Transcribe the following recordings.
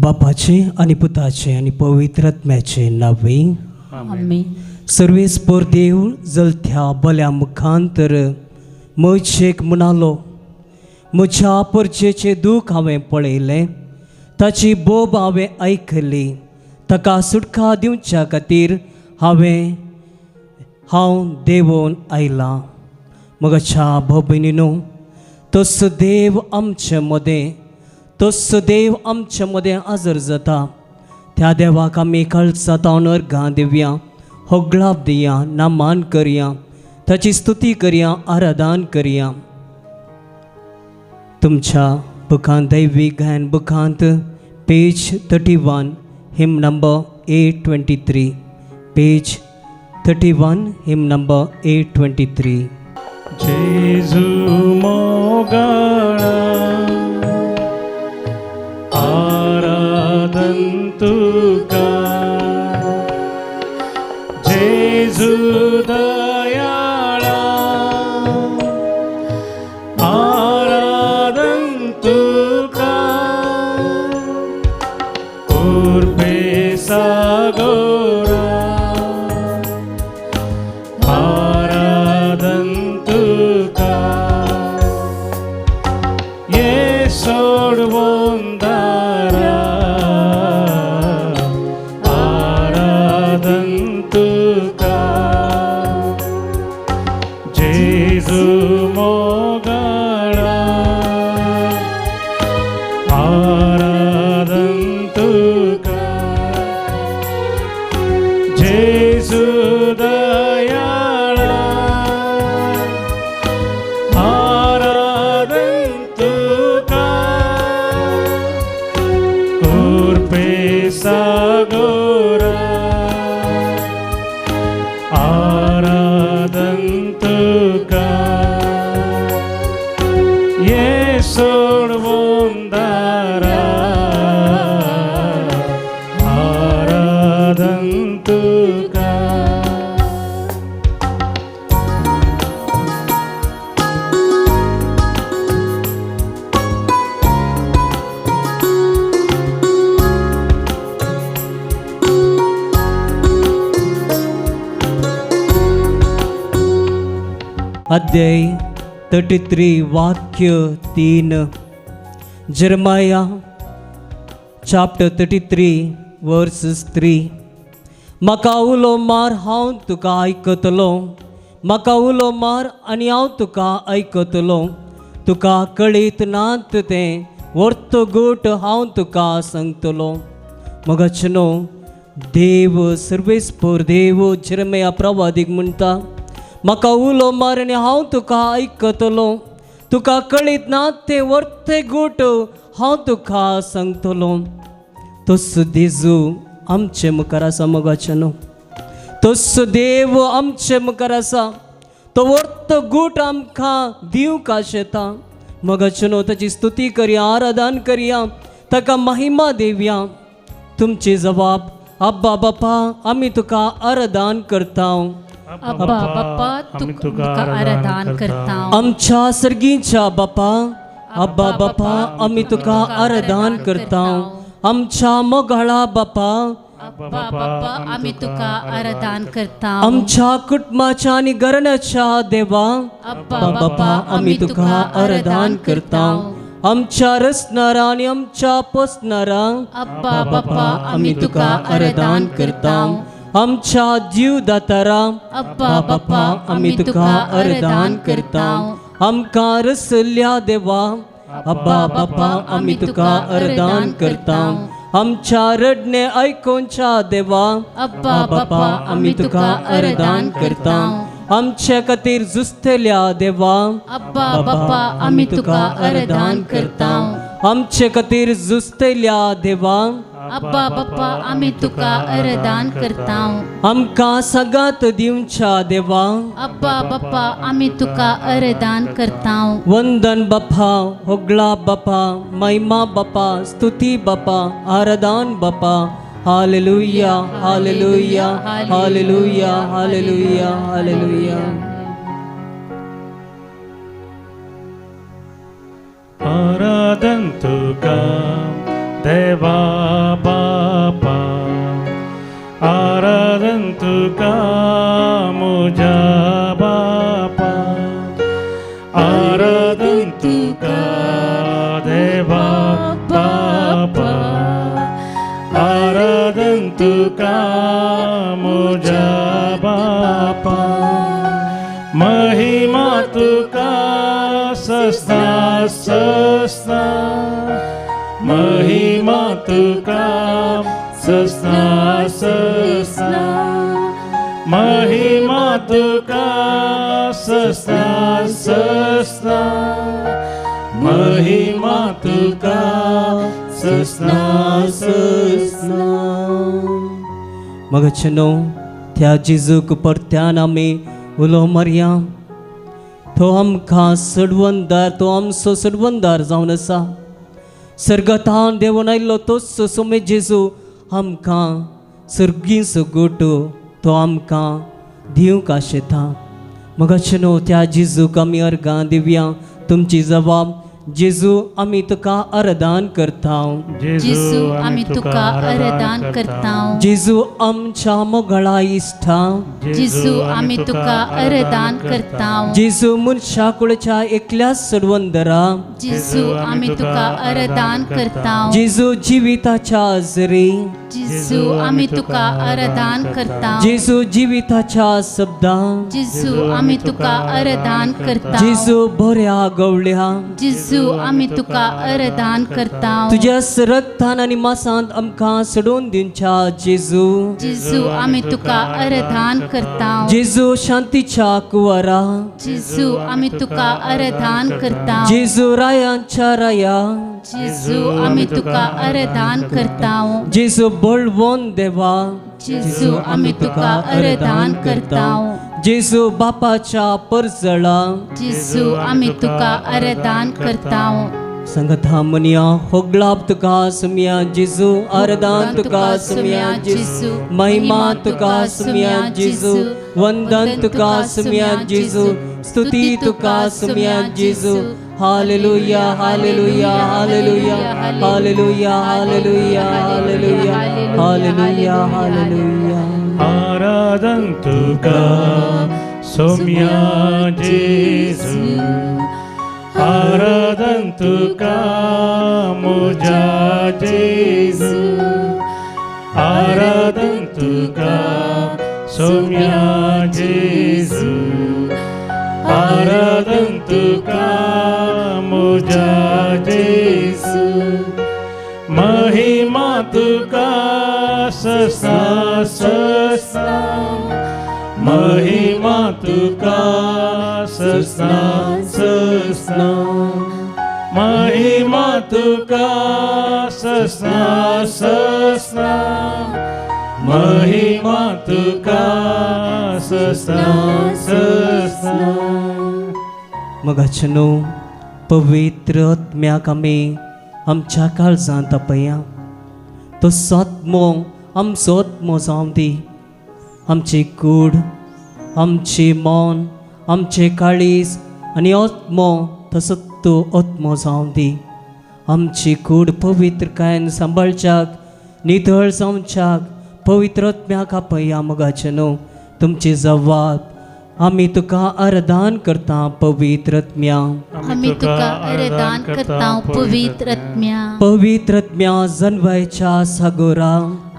बापाचे आनी पुताचे आनी पवित्र आत्म्याचे नांवे आमेन. सर्वेस्पर देव जलथ्या बल्या मुखांतर मोशेक म्हणालो, म्हज्या परचेचें दूख हांवें पळयलें, ताची बोब हांवें आयकली, ताका सुटका दिवच्या खातीर हांव देंवोन आयलां. म्हज्या भाव भयणीनो, तसो देव आमचे मदें, तसो देव आमचे मदें हाजर जाता. त्या देवाक आमी काळजां तावन अर्गां दिवया, होगळाप दिया, नामान करया, ताची स्तुती करया, आराधन करया. तुमच्या बुकांत दैवीक गायन बुकांत पेज 31 hymn number 823, page 31 hymn number 823. जेजू मोगाळा आराधन तुका, जेजू दयाळा आराधन तुका, उर्बे सागोरा आराधन तुका, ये सोडवून दारा आराधन तुका, जेजू मोगाळा आराधन तुका, जेजू दयाळा आराधन तुका, कृपे सागोरा आराधन तुका, ये सोडवून दारा आराधन तुका. अध्याय 33 वाक्य 3, Jeremiah chapter 33 verses 3. म्हाका उलो मार, हांव तुका आयकतलो, म्हाका उलो मार आनी हांव तुका आयकतलो, तुका कळीत नात तें वर्त गोट हांव तुका सांगतलो. मगाचे न्हू देव सर्वेस्पर देव जेरमया प्रवादीक म्हणटा, म्हाका उलो मार आनी हांव तुका आयकतलो, तुका कळीत ना तें वर्ते गोट हांव तुका सांगतलो. तसो जेजू आमचे मुखार आसा मोगाचे न्हू, तसो देव आमचे मुखार आसा, तो वर्त गूट आमकां दिवंक आशेता. मोगाचे न्हू, ताची स्तुती करया, आराधन करया, ताका महिमा दिवया. तुमची जबाब, अब्बा बापा आमी तुका आराधन करता. अब्बा बाप्पा आमी तुका आराधन करता. आमच्या सर्गीच्या बापा, अब्बा बापा आमी तुका आराधन करता. आमच्या मोगाळा बापा, अब्बा बाप्पा आमी तुका आराधन करता. आमच्या कुटुंबाच्या आनी घराण्याच्या देवा, अब्बा बापा आमी तुका आराधन करता. आमच्या रचणारा आनी आमच्या पोसणारा, अब्बा बाप्पा आमी तुका आराधन करता. आमच्या जीव दातारा, अब्बा बाप्पा आमी तुका आराधन करता. आमकां रसल्या देवा, अब्बा बापा आमी तुका आराधन करता. आमच्या रडणे आयकोनच्या देवा, अब्बा बाप्पा आमी तुका आराधन करता. आमच्या खातीर झुजतल्या देवा, अब्बा बाप्पा आमी तुका आराधन करता. आमचे खातीर झुजतल्या देवा, अब्बा बाप्पा आमी तुका आराधन करता. आमकां सगात दिवच्या देवा, अब्बा बाप्पा आमी तुका आराधन करता. वंदन बापा, होगळा बापा, महिमा बापा, स्तुती बापा, आराधन बापा. Hallelujah, hallelujah, hallelujah, hallelujah, hallelujah. आराधन तुका देवा बापा आराधन तुका मुजा बापा आराधन तुका देवा बापा आराधन तुका मुजा बापा महिमा तुका सस्ना सस्ना महिमा तुका सस्ना सस्ना महिमा तुका सस्ना सस्ना महिमा तुका सस्ना सस्ना। मगचनो त्या जेजूक परत्यान आमी उलो मारया। तो आमकां सडवंदार, तो आमचो सडवंदार जावन आसा। सर्गतान देवून आयिल्लो तोच सोमे जेजू आमकां सर्गीं सगोट तो आमकां दिवंक आशेता। मगचनो त्या जेजूक आमी अर्गां दिवया। तुमची जबाब जेजू आमी तुका अर्दान करता। जेजू आमी तुका अर्दान करता। जेजू आमच्या मोगळा इश्टा। जेजू आमी तुका अर्दान करता। जेजू मनशा कुळच्या एकल्या सडवंदरा। जेजू आमी तुका अर्दान करता। जेजू जिविताच्या आजरी। जेजू आमी तुका अर्दान करता। जेजू जिविताच्या शब्दा। जेजू आमी तुका अर्दान करता। जेजू बऱ्या गवळ्या। जेजू आमी तुका अर्दान करता। तुज्या रक्तान आनी मासांत आमकां सोडून दिवच्या जेजू। जेजू आमी तुका अर्दान करता। जेजू शांतीच्या कुवरा। जेजू आमी तुका अर्दान करता। जेजू रायांच्या राया। जेजू आमी तुका अर्दान करता। जेजू बळवंत देवा। जेजू आमी तुका अर्दान करता। जेजू बापाच्या परजळा। जेजू आमी तुका अर्दान करता। संगता मनिया होगलाब तुका सुमिया जेजू अर्दान तुका सुमिया जेजू महिमा तुका सुमिया जेजू वंदन तुका सुमिया जेजू स्तुति तुका सुमिया जेजू। Hallelujah hallelujah hallelujah hallelujah hallelujah hallelujah hallelujah hallelujah. आराधन तुका सोम्या जेजू आराधन तुका मुजा जेजू आराधन तुका सोम्या जेजू आराधन तुका मुजा जेजू महिमा तुका सस्ना सस्ना महिमा तुका सस्ना सस्ना महिमा तुका सस्ना सस्ना महिमा तुका सस्ना सस्ना। मगाचनो पवित्र आत्म्याक आमी आमच्या काळजांत आपया। तो आत्मो आमचो आत्मो जावं दी। आमची कूड आमची मन आमचे काळीज आनी आत्मो तसो तो आत्मो जावं दी। आमची कूड पवित्रकायेन सांबाळच्याक नितळ जावच्याक पवित्र आत्म्याक आपया। मगाचेनो तुमची जवाब आमी तुका अर्दान करता पवित्र आत्म्या। आमी तुका अर्दान करता पवित्र आत्म्या। पवित्र आत्म्या जनवायच्या सागोरा।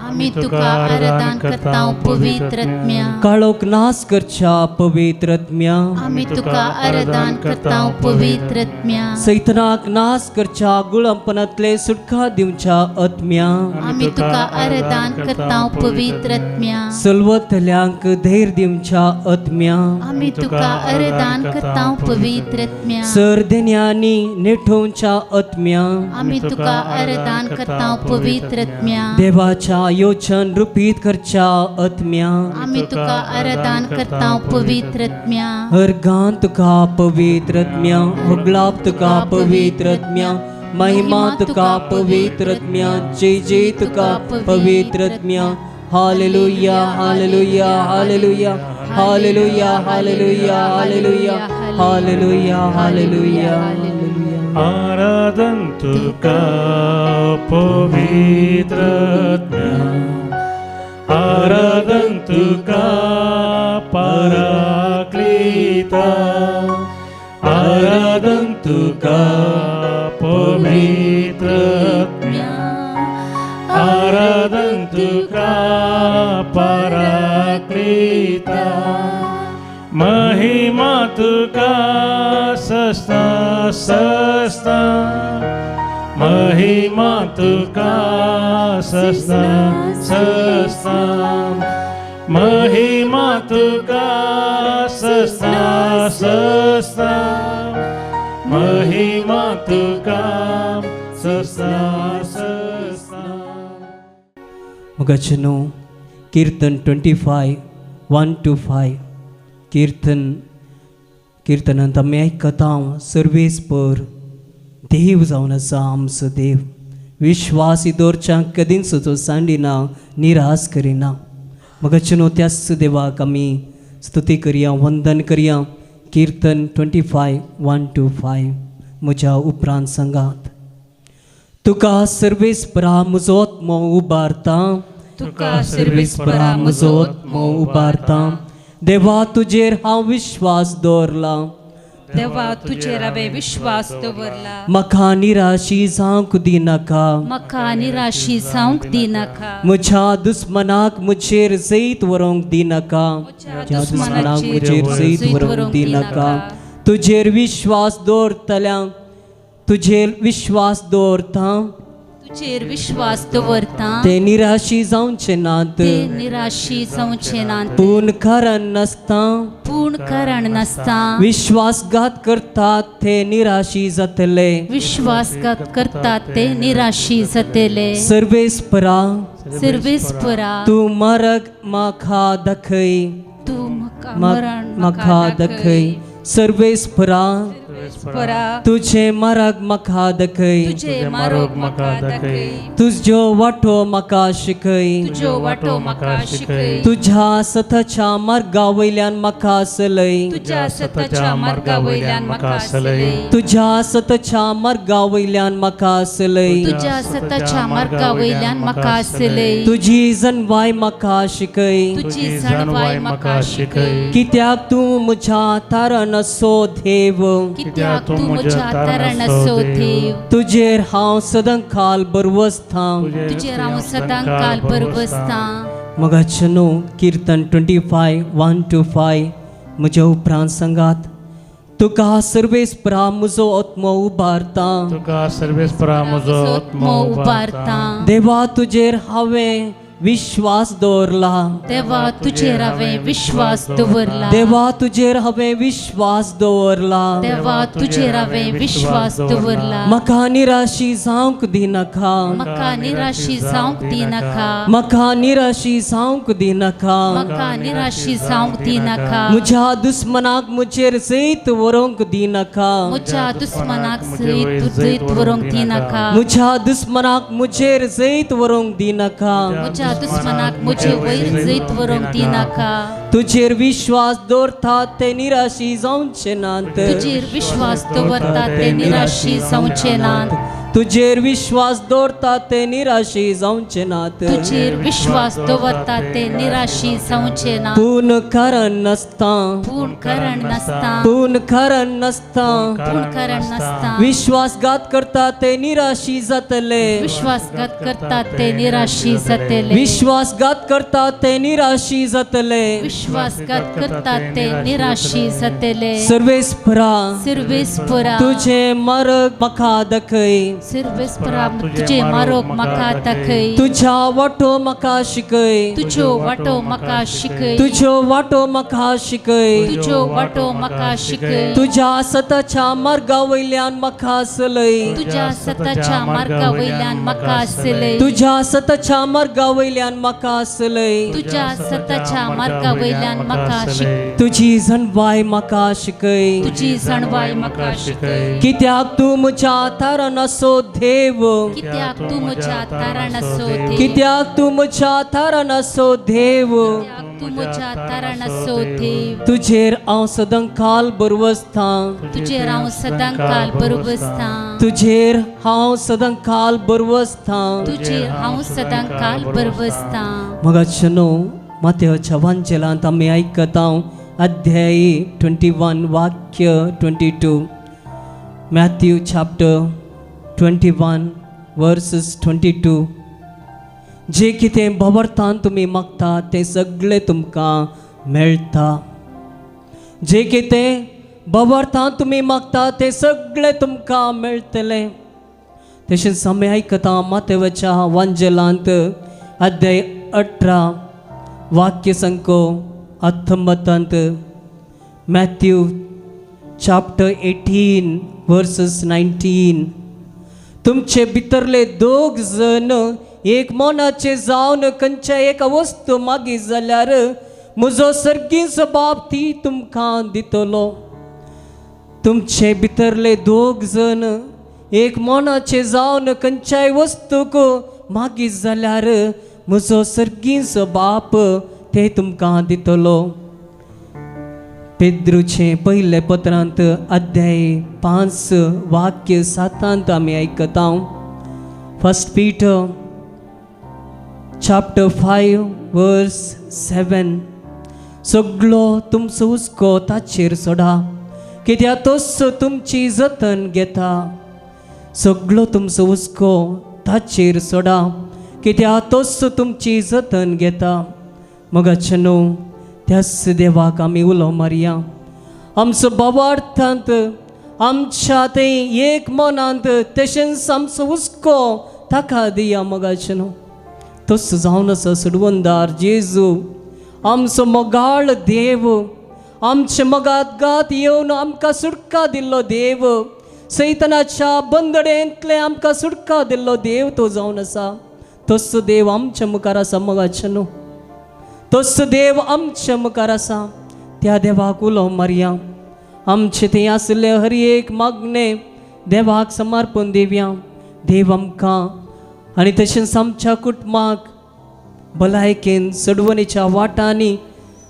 आमी तुका अर्दान करता पवित्र आत्म्या। काळोख नाश करच्या पवित्र आत्म्या। आमी तुका अर्दान करता पवित्र आत्म्या। सैतनाक नाश करच्या गुळंपणांतले सुटका दिवच्या आत्म्या। आमी तुका अर्दान करता पवित्र आत्म्या। सलवतल्यांक धैर्य दिवच्या आत्म्या। आमी तुका अर्दान करता पवित्र आत्म्या। सरदेन्यांनी नेठोवच्या आत्म्या। आमी तुका अर्दान करता पवित्र आत्म्या। देवाच्या योजन रुपीत करच्या आत्म्या। आमी तुका अर्दान करता पवित्र आत्म्या। अर्गान तुका पवित्र आत्म्या होगलाब तुका पवित्र आत्म्या महिमा तुका पवित्र आत्म्या जय जय तुका पवित्र आत्म्या। Hallelujah hallelujah hallelujah hallelujah hallelujah hallelujah hallelujah hallelujah. आराधन तुका पवित्र आत्म्या, आराधन तुका पराक्लिता, आराधन तुका पवित्र आत्म्या, आराधन तुका पराक्लिता, महिमा तुका सस्ता सस्ता, महिमा तुका सस्ता सस्ता, महिमा तुका सस्ता सस्ता, महिमा तुका सस्ता सस्ता। मोगाचेनो कीर्तन 25:1-5 कीर्तन किर्तनांत आमी आयकता सर्वेस्पर देव जावन आसा आमचो देव विश्वासी दवरच्यांक कदींच तो सांडिना निराश करिना। मोगाचेनो त्याच देवाक आमी स्तुती करया वंदन करया। कीर्तन 25:1-5 म्हज्या उपरांत सांगात। तुका सर्वेस्परा म्हजो आत्मो उबारता, तुका सर्वेस्परा म्हजो आत्मो उबारता, देवा तुजेर हांव विश्वास दवरला, देवा तुजेर हांवें विश्वास दवरला, म्हाका निराशी जावंक दिनाका, म्हाका निराशी जावंक दिनाका, म्हज्या दुस्मनाक म्हजेर जैत व्हरूंक दिनाका, म्हज्या दुस्मनाक म्हजेर जैत व्हरूंक दिनाका, तुजेर विश्वास दवरतल्यांक तुजेर विश्वास दवरता, तुजेर विश्वास दवरता, ते निराशी जावचे नात, ते निराशी जावचे नात, पूण कारण नासता, पूण कारण नासता, विश्वासघात करतात ते निराशी जातले, विश्वासघात करतात ते निराशी जातले, सर्वेस्परा सर्वेस्परा तूं मार्ग म्हाका दाखय, तूं मरण म्हाका दाखय, सर्वेस्परा तुझे मार्ग म्हाका दाखय, तुझे मार्ग म्हाका दाखय, तुजो वाटो म्हाका शिकय, तुजो वाटो म्हाका शिकय, तुज्या सताच्या मार्गा वयल्यान म्हाका चलय, तुज्या सताच्या मार्गा वयल्यान म्हाका चलय, तुज्या सताच्या मार्गा वयल्यान म्हाका चलय, तुज्या सताच्या मार्गा वयल्यान म्हाका चलय, तुजी जनवाय म्हाका शिकय, तुजी जाणवाय म्हाका शिकय, कित्याक तूं म्हज्या तारण असो देव, कित्याक तूं म्हज्या तारण असो देव, तुजेर हांव सदांकाल बरवसता, तुजेर हांव सदांकाल बरवसता। मोगाचेनो कीर्तन 25:1-5 म्हज्या उपरांत सांगात। तुका सर्वेस्परा म्हजो आत्मो उबारता, तुका सर्वेस्परा म्हजो आत्मो उबारता, देवा तुजेर हांवें विश्वास दवरला, देवा तुजेर हांवें विश्वास दवरला, देवा तुजेर हांवें विश्वास दवरला, देवा तुजेर हांवें विश्वास दवरला, म्हाका निराशी जावंक दिनाका, म्हाका निराशी जावंक दिनाका, म्हाका निराशी जावंक दिनाका, म्हाका निराशी जावंक दिनाका, म्हज्या दुस्मनाक म्हजेर जैत व्हरूंक दिनाका, म्हज्या दुस्मनाक जैत व्हरूंक दिनाका, म्हज्या दुस्मनाक म्हजेर जैत व्हरूंक दिनाका, म्हज्या दुस्मनाक म्हजे वयर जैत व्हरूंक दिनाका, तुजेर विश्वास दवरतात ते निराशी जावचे नात, तुजेर विश्वास दवरतात ते निराशी जावचे नात, तुजेर विश्वास दवरतात ते निराशी जावचे नात, तुजेर विश्वास दवरतात ते निराशी जावचे नात, पूण कारण नासता, पूण कारण नासता, पूण कारण नासता, पूण कारण नासता, विश्वासघात करतात ते निराशी जातले, विश्वासघात करतात ते निराशी जातले, विश्वासघात करतात ते निराशी जातले, विश्वासघात करतात ते निराशी जातले, सर्वेस्परा सर्वेस्परा तुझे मार्ग म्हाका दाखय, सर्वेस्परा तुझे मार्ग म्हाका दाखय, तुझ्या वाटो म्हाका शिकय, तुजो वाटो म्हाका शिकय, तुजो वाटो म्हाका शिकय, तुजो वाटो म्हाका शिकय, तुज्या सताच्या मार्गा वयल्यान म्हाका चलय, तुज्या सताच्या मार्गा वयल्यान म्हाका चलय, तुज्या सताच्या मार्गा वयल्यान म्हाका चलय, तुज्या सताच्या मार्गा वयल्यान म्हाका शिकय, तुजी जनवाय म्हाका शिकय, तुजी जाणवाय म्हाका शिकय, कित्याक तूं म्हज्या तारण असो देव, कित्याक तूं म्हज्या तारण असो देव, कित्याक तूं म्हज्या तारण असो देव, कित्याक तूं म्हज्या तारणाचो देव. तुजेर हांव सदांकाल बरवसतां. तुजेर हांव सदांकाल बरवसतां. तुजेर हांव सदांकाल बरवसतां. तुजेर हांव सदांकाल बरवसतां. मगाचे न्हू मातेवच्या वांजेलांत आमी आयकता अध्याय 21 वाक्य 22, Matthew chapter 21 verses 22. जे कितें भवर्थान तुमी मागता तें सगळें तुमकां मेळटा. जे कितें भवर्थान तुमी मागता तें सगळें तुमकां मेळटलें. तशेंच आमी आयकता मातेवाच्या वांजेलांत अध्याय 18 वाक्य संको 19, मॅथ्यू chapter 18 verses 19. तुमचे भितरले दोग जण एक मनाचे जावन खंयच्या एका वस्तू मागीर जाल्यार म्हजो सर्गीचो बाप ती तुमकां दितलो. तुमचे भितरले दोग जण एक मनाचे जावन खंयच्याय वस्तूक मागीर जाल्यार म्हजो सर्गीचो बाप ते तुमकां दितलो. पेद्रूचें पयलें पत्रांत अध्याय 5 वाक्य 7 आमी आयकता. First Peter chapter 5 verse 7. सगलो तुमचो हुस्को ताचेर सोडा, कित्याक तोच तुमची जतन घेता. सगलो तुमचो हुस्को ताचेर सोडा, कित्याक तोच तुमची जतन घेता. मगाचे न्हू त्याच देवाक आमी उलो मारया. आमचो बाबार्थांत आमच्या थंय एक मनांत तशेंच आमचो हुस्को ताका दिया. मगाचे न्हू तोच जावन आसा सोडवंदार जेजू, आमचो मोगाळ देव, आमचे मोगात गात येवन आमकां सुटका दिल्लो देव, सैतनाच्या बंदडेंतले आमकां सुटका दिल्लो देव तो जावन आसा. तोच देव आमच्या मुखार आसा. मगाचे न्हू तोच देव आमच्या मुखार आसा. त्या देवाक उलो मारया. आमचे थंय आशिल्ले हर एक मागणें देवाक समर्पण दिवया. देव आमकां आनी तशेंच आमच्या कुटुंबाक भलायकेन सोडवणेच्या वाटांनी,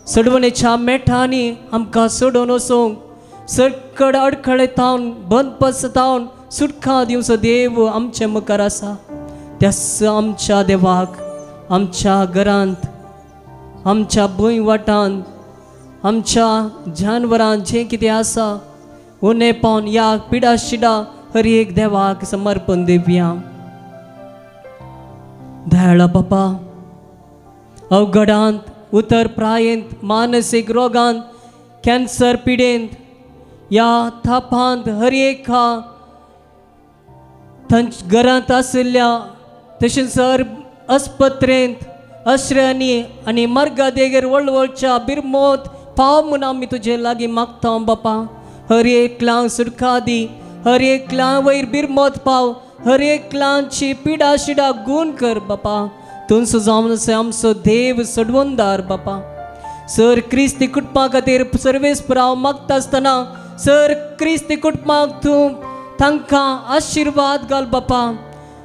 सोडवणेच्या मेठांनी आमकां सोडोवन वचूंक, सरकड अडखळे तावन बंद पसतावन सुटका दिवचो देव आमचे मुखार आसा. त्याच आमच्या देवाक आमच्या घरांत, आमच्या भूंय वाटांत, आमच्या जानवरांत जें कितें आसा उणें पावन या पिडा शिडा हर एक देवाक समर्पण दिवया. दयाळा बापा, अवघडांत, उतर प्रायेंत, मानसीक रोगांत, कॅन्सर पिडेंत, ह्या थापांत हर एका तांच्या घरांत आशिल्ल्या तशेंच हर आस्पत्रेंत आश्रयांनी आनी मार्गा देगेर वळवळच्या बिरमोत पाव म्हूण आमी तुजे लागीं मागता बापा. हर एकल्यांक सुटका दी, हर एकल्यां वयर बिरमोत पाव, हर एकल्यांची पिडा शिडा गूण कर बापा. तुमचो जावन आसा आमचो देव सोडवंदार बापा. सर क्रिस्ती कुटुंबा खातीर सर्वेस्पर हांव मागता आसतना सर क्रिस्ती कुटुंबाक तूं तांकां आशिर्वाद घाल बापा.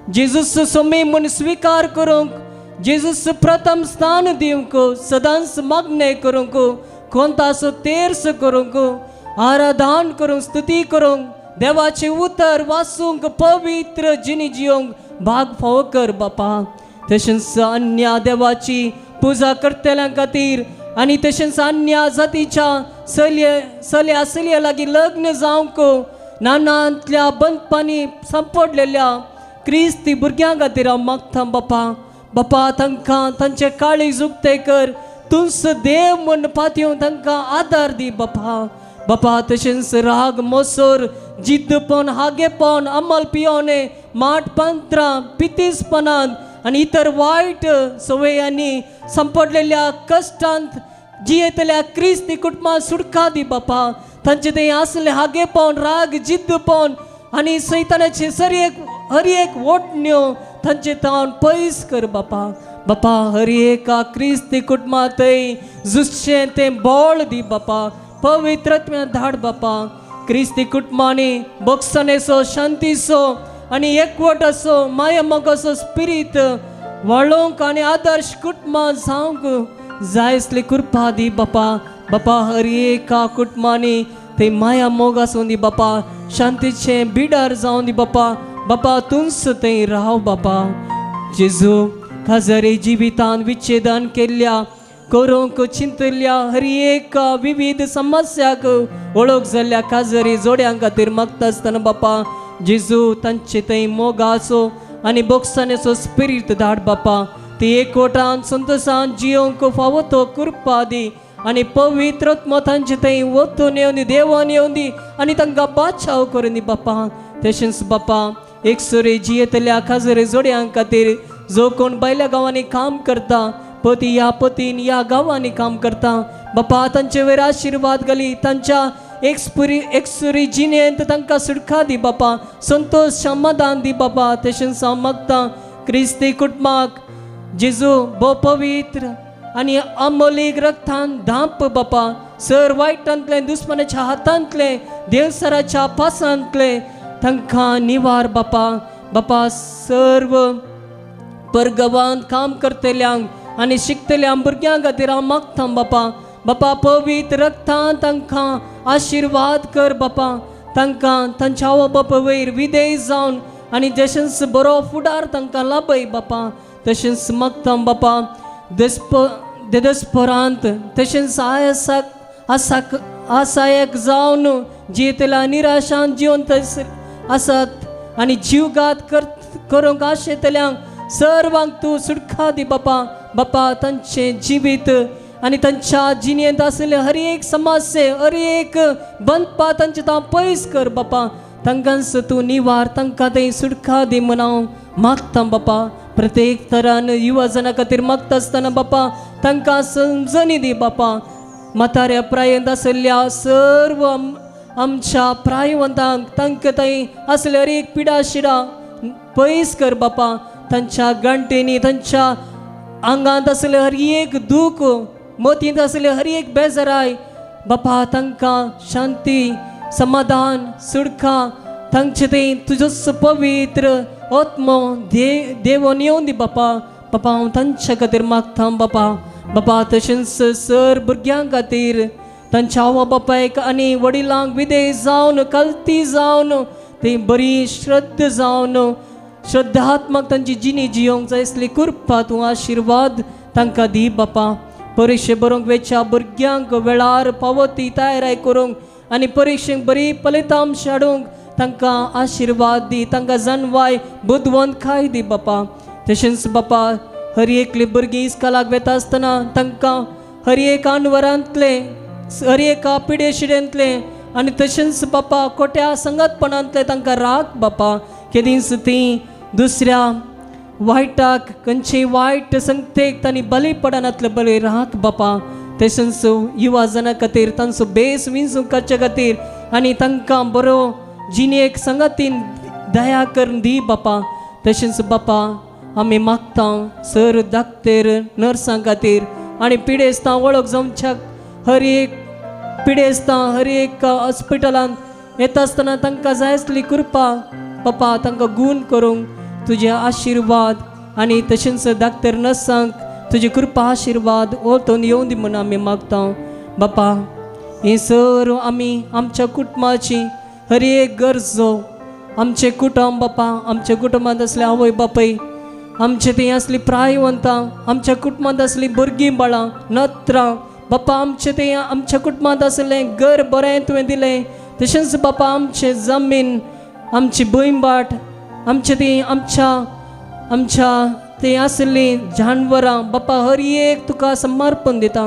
जेजूस सोमी म्हूण स्विकार करूंक, जेजूस प्रथम स्थान दिवंक, सदांच मागणें करूंक, कोंताचो तेर्स करूंक, आराधन करूंक, स्तुती करूंक, देवाचें उतर वाचूंक, पवित्र जिणी जियोंक भाग फावो कर बापा. तशेंच अन्य देवाची पुजा करतल्यां खातीर आनी तशेंच अन्य जातीच्या चलये चल्या चलये लागीं लग्न जावंक नानांतल्या बंदपांनी सांपडलेल्या क्रिस्ती भुरग्यां खातीर हांव मागता बापा. बापा तांकां तांचे काळीज उक्तें कर, तूंच देव म्हूण पातयेवन तांकां आदार दी बापा. बापा तशेंच राग, मोसोर, जिद्दपण, हागेपण, अमल पियोने, माट पांत्रां, पितीसपणांत आनी इतर वायट संवयांनी सांपडलेल्या कश्टांत जियेतल्या क्रिस्ती कुटुंबां सुटका दी बापा. तांचे थंय आसले हागेपण, राग, जिद्दपण आनी सैतानाचे सर एक हर एक ओटण्यो तांचे तावन पयस कर बापा. बापा हर एका क्रिस्ती कुटुंबा थंय झुजचें तें बळ दी बापा, पवित्रत्म्या धाड बापा. क्रिस्ती कुटुंबांनी बोगसणेचो, शांतीचो आनी एकवटाचो, माया मोगाचो स्पिरीत वाळोवंक आनी आदर्श कुटुंबां जावंक जाय आसली कृपा दी बापा. बापा हर एका कुटुंबांनी ते माया मोग आसूं दी बापा, शांतीचें बिडार जावं दी बापा. बापा तूंच थंय राव बापा. जेजू खाजरी जिवितान विच्छेदन केल्ल्या करूंक चिंतल्या हर एक विविध समस्याक वळख जाल्ल्या काजरी जोड्यां खातीर मागता आसतना बापा जेजू तांचे थंय मोगाचो आनी बोगसाण्याचो स्पिरीट धाड बापा. ती एकवटान संतोशान जियोंक फावो तो कृपा दी आनी पवित्र तांचे थंय वतून येवन दी, देवान येवन दी आनी तांकां बाचाव करून दी बापा. तशेंच बापा एक सुरे जियेतल्या खाजरे जोड्यां खातीर जो कोण भायल्या गांवांनी काम करता, पती ह्या पतीन ह्या गांवांनी काम करता बापा, तांचे वयर आशिर्वाद घाली, तांच्या एकसुरी जिणेंत तांकां सुटका दी बापा, संतोश समाधान दी बापा. तशेंच हांव मागता क्रिस्ती कुटुंबाक जेजू भोव पवित्र आनी अमोलीक रक्तान धांप बापा. सर वायटांतलें, दुस्मनाच्या हातांतलें, देवसराच्या पासांतलें तांकां निवार बापा. बापा सर्व परगवान काम करतल्यांक आनी शिकतल्या भुरग्यां खातीर हांव मागता बापा. बापा पवित्र रक्तान तांकां आशिर्वाद कर बापा. तांकां तांच्या आवय बापाय वयर विदेश जावन आनी जशेंच बरो फुडार तांकां लाभय बापा. तशेंच मागता बापा देदस्परांत तशेंच आयासाक आसाक आसायक जावन जियेतल्या निराशान जिवन आसात आनी जीवघात करूंक आशेतल्यांक सर्वांक तूं सुटका दी बापा. बापा तांचें जिवीत आनी तांच्या जिणेंत आशिल्ले हर एक समस्ये, हर एक बंदपा तांचे तांव पयस कर बापा. तांकांच तूं निवार, तांकां थंय सुटका दी म्हूण हांव मागता बापा. प्रत्येक तरान युवा जना खातीर मागता आसतना बापा तांकां समजणी दी बापा. म्हाताऱ्या प्रायेंत आशिल्ल्या सर्व आमच्या प्रायवंतांक तांकां थंय आसले हर एक पिडा शिडा पयस कर बापा. तांच्या गांठींनी, तांच्या आंगांत आसले हर एक दूख, मोतींत आसले हर एक बेजाराय बापा तांकां शांती, समाधान, सुडका तांचे थंय तुजोच पवित्र आत्मो देवोन येवन दी बापा. बापा हांव तांच्या खातीर मागता बापा. बापा तशेंच सर भुरग्यां खातीर तांच्या आवय बापायक आनी वडिलांक विदेश जावन कल्ती जावन ती बरी श्रद्ध जावन श्रद्धात्मक तांची जिणी जियोंक जाय आसली कृपा तूं आशिर्वाद तांकां दी बापा. परिक्षे बरोवंक वेच्या भुरग्यांक वेळार पावो ती तयाराय करूंक आनी परिक्षेक बरी फलितांश हाडूंक तांकां आशिर्वाद दी, तांकां जनवाय बुदवंत खाय दी बापा. तशेंच बापा हर एकली भुरगीं इस्कॉलाक वेता आसतना तांकां हर एक अनवरांतलें, हर एका पिडेशिडेंतलें आनी तशेंच बापा खोट्या संगतपणांतलें तांकां राख बापा. केदींच तीं दुसऱ्या वायटाक खंयचेय वायट संगतेक तांणी बली पडनातलें बली राख बापा. तशेंच युवा जना खातीर तांचो बेस विंचूंक काडचे खातीर आनी तांकां बरो जिणेक संगतीन दया करून दी बापा. तशेंच बापा आमी मागता सर धाकतेर नर्सां खातीर आनी पिडेस्तां वळख जावच्या हर एक पिडेस्तां हर एक हॉस्पिटलांत येता आसतना तांकां जाय आसली कृपा बापा, तांकां गूण करूंक तुजे आशिर्वाद आनी तशेंच धाकतेर नर्सांक तुजी कृपा आशिर्वाद ओतून येवन दी म्हूण आमी मागता बापा. हे सर्व आमी आमच्या कुटुंबाची हर एक गरजो आमचें कुटुंब बापा, आमच्या कुटुंबांत आसले आवय बापूय, आमचे थंय आसली प्रायवंतां, आमच्या कुटुंबांत आसलीं भुरगीं बाळां नत्रां बापा, आमचे थंय आमच्या कुटुंबांत आसलें घर बरें तुवें दिलें. तशेंच बापा आमचें जमीन, आमची भंयबाट, आमचे थंय आमच्या आमच्या थंय आसलीं जानवरां बापा हर एक तुका समर्पण दिता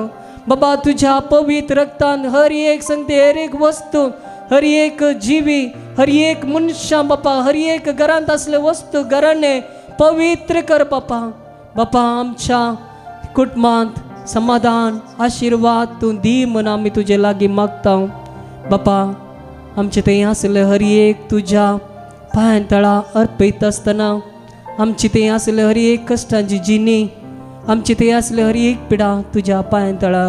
बाबा. तुज्या पवित्र रक्तान हर एक संगती, हर एक वस्तू, हर एक जिवी, हर एक मनशां बापा, हर एक घरांत आसले वस्तू घराणे पवित्र कर बापा. बापा आमच्या कुटुंबांत समाधान आशिर्वाद तूं दी म्हूण आमी तुजे लागीं मागता बापा. आमचे थंय आसले हर एक तुज्या पांयां तळा अर्पयत आसतना आमची थंय आसले हर एक कश्टांची जिणी, आमची थंय आसले हर एक पिडा तुज्या पांयां तळा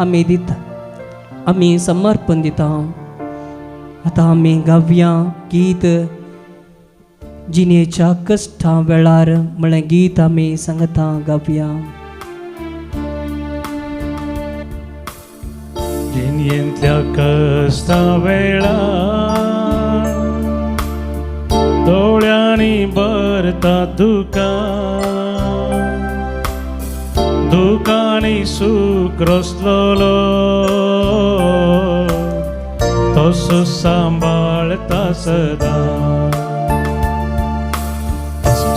आमी दिता, आमी समर्पण दिता. आतां आमी गावया गीत जिणेच्या कश्टां वेळार म्हळ्ळें गीत आमी सांगता गावया. जिणेंतल्या कश्टा वेळार दोळ्यांनी भरता दुकां, दुकांनी सूख रसलोलो तसो सांबाळता सदां.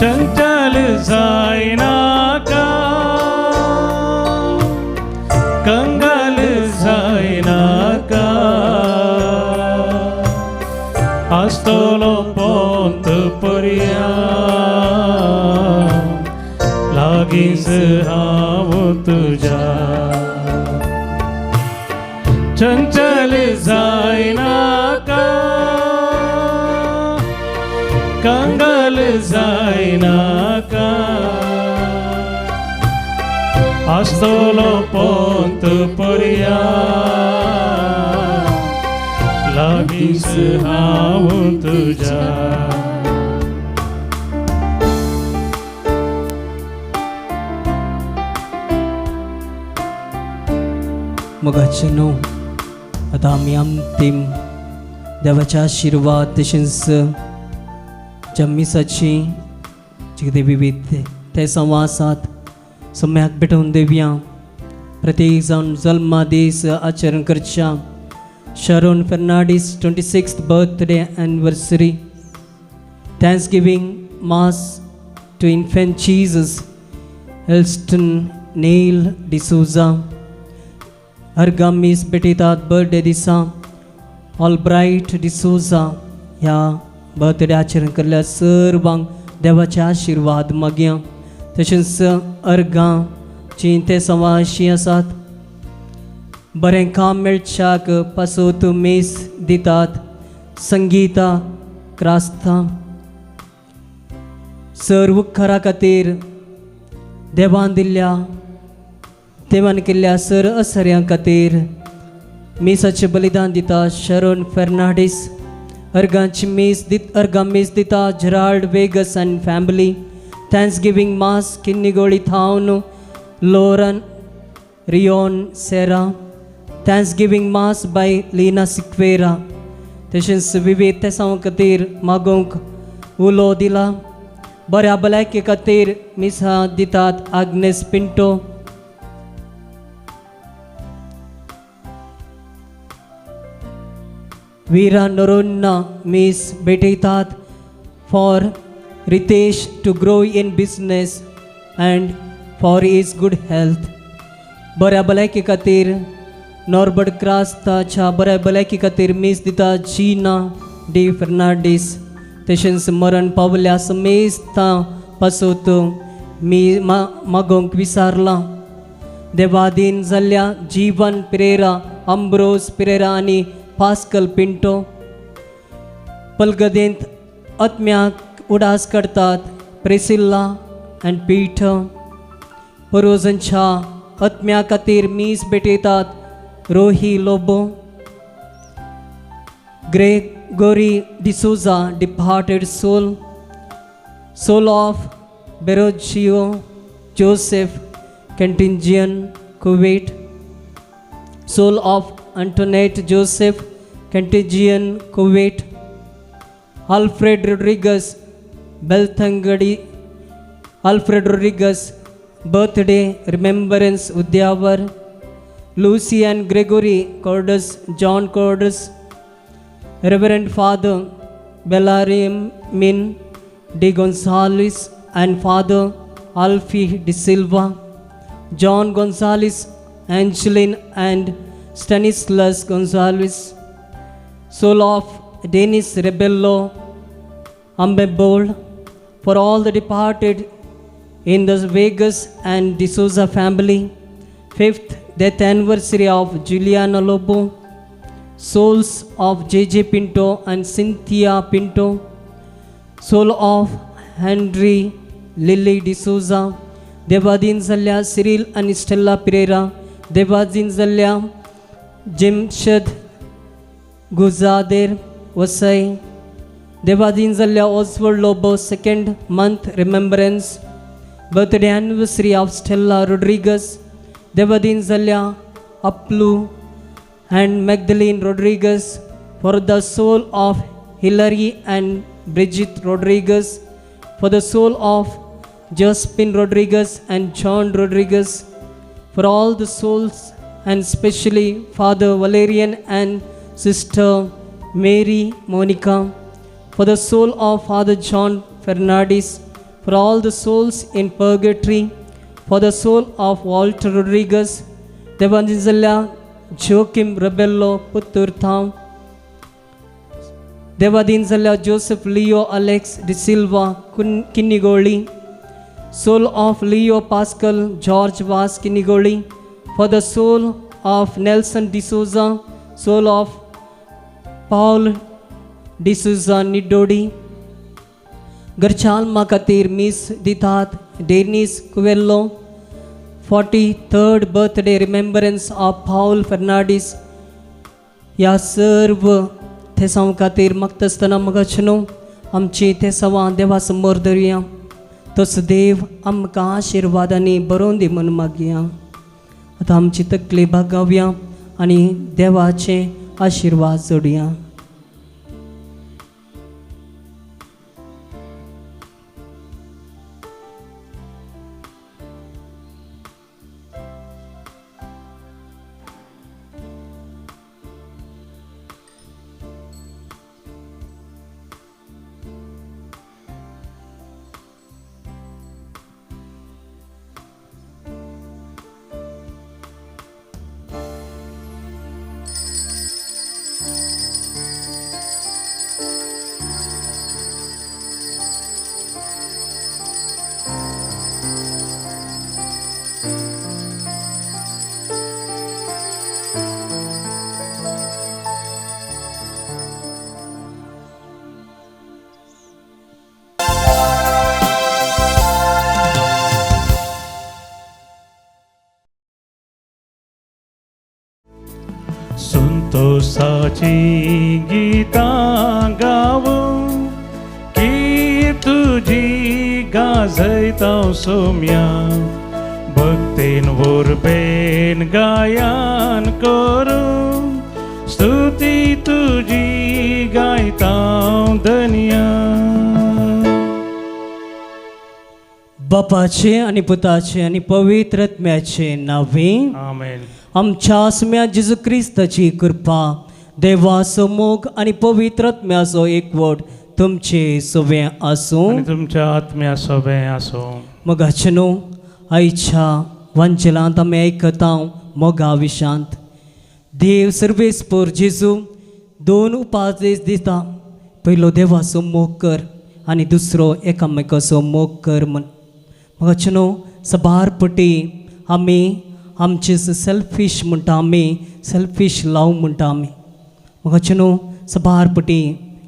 चंचल जायनाका, कंगाल जायनाका, आसतलो पोंत पर्या लागींच हांव तुज्या. चंचल जायनाका, कंगाल जायनाका, आसतलो पोंत पर्या लागींच हांव तुज्या. मोगाचे न्हू, आतां आमी अंतीम देवाच्या आशिर्वाद तशेंच ज्या मिसाची जे कितें विविध ते संवाद आसात सम्याक भेटोवन दिवया. प्रत्येक जावन जल्मा दीस आचरण करच्या Sharon Fernandes 26th birthday anniversary, thanksgiving mass to infant Jesus Elston Neil D'Souza, अर्गां miss भेटयतात birthday दिसा ऑलब्रायट डिसोजा. ह्या बर्थडे आचरण केल्ल्या सर्वांक देवाचे आशिर्वाद मागया. तशेंच अर्गां जीं ते सवाशी आसात, बरें काम मेळच्याक पासत मीस दितात संगीता क्रास्ता. सर्व उपकारा खातीर देवान दिल्ल्या, देवान केल्ल्या सर असऱ्यां खातीर मिसाचें बलिदान दिता शरण फेर्नांडीस. अर्गांची मीस दित, अर्गां मीस दिता Gerald Vegas and family. Thanksgiving mass Kinnigoli थावन Lauren Rion Sera. Thanksgiving mass by Leena Sequeira. तशेंच विविध तेसांव खातीर मागोवंक उलो दिला. बऱ्या भलायके खातीर मिसां दितात आग्नेस पिंटो. वीरा नोरोन्ना मीस भेटयतात for Ritesh to grow in business and for his good health. बऱ्या भलायके खातीर नॉर्बर्ट क्रास्ताच्या बऱ्या भलायके खातीर मीस दिता जीना डी फेर्नांडीस. तशेंच मरण पावल्या समेस्तां पासत मी मागोवंक विसारलां. देवादीन जाल्ल्या जीवन पिरेरा, आंब्रोज पिरेरा आनी पास्कल पिंटो. पलगदेंत आत्म्याक उडास करतात प्रेसिल्ला आनी पीटर. परोजनच्या आत्म्या खातीर मीस भेटयतात Rohi Lobo. Gregory D'Souza departed soul, soul of Berogio Joseph Kentingian Kuwait, soul of Antoinette Joseph Kentingian Kuwait, Alfred Rodrigues Belthangady, Alfred Rodrigues birthday remembrance Udyavar, Lucy and Gregory Cordes, John Cordes, Reverend Father Bellarmine de Gonzalez and Father Alfie de Silva, John Gonzalez, Angeline and Stanislas Gonzalez, soul of Dennis Rebello Ambebol, for all the departed in the Vegas and D'Souza family, fifth death anniversary of Juliana Lobo, souls of J.J. Pinto and Cynthia Pinto, soul of Henry Lily D'Souza, Devadin जाल्ल्या सिरील आनी स्टेल्ला पिरेरा, देवादीन जाल्ल्या जिमशद गुजादेर वसई, देवादीन जाल्ल्या Oswald Lobo second month remembrance, birthday anniversary of Stella Rodrigues, Devadin जाल्ल्या अपलू and Magdalene Rodriguez, for the soul of Hillary and Bridget Rodriguez, for the soul of Josephine Rodriguez and John Rodriguez, for all the souls and especially Father Valerian and Sister Mary Monica, for the soul of Father John Fernandez, for all the souls in purgatory, for the soul of Walter Rodriguez, Devanzilla Joachim Rebello Putturtham, Devadinzalla Joseph Leo Alex De Silva Kinnigoli, soul of Leo Pascal George Vas Kinnigoli, for the soul of Nelson D'Souza, soul of Paul D'Souza Nidodi, घरच्या खातीर मीस दितात Denis Coelho, 43rd birthday remembrance of Paul Fernandes. ह्या सर्व थेसांव खातीर मागता आसतना म्हाका न्हू आमची थेसांवां देवा समोर धरुया, तसो देव आमकां आशिर्वादांनी बरोवन दी म्हूण मागया. आतां आमची तकली बागावया आनी देवाचे आशिर्वाद जोडया. संतोषाची गीतां गावूं की तुजी गाजयता सोम्या, भक्तीन वरबेन गायन करूं स्तुती तुजी गायता धन्या. बापाचे आनी पुताचे आनी पवित्र आत्म्याचे नावे आमेन. आमच्या आसम्या जेजू क्रिस्ताची कृपा, देवाचो मोग आनी पवित्र आत्म्याचो एकवट तुमचे सगळें आसूं आनी तुमच्या आत्म्या सगळें आसूं. मोगाचे न्हू आयच्या वांजेलांत आमी आयकता मोगा विशांत देव सर्वेस्पर जेजू दोन उपादेश दिता. पयलो देवाचो मोग कर आनी दुसरो एकामेकाचो मोग कर म्हूण. मोगाचे न्हू सबार पटी आमी आमचे सेल्फीश म्हणटा, आमी सेल्फीश लव म्हणटा आमी. मोगाचे न्हू सबार पटी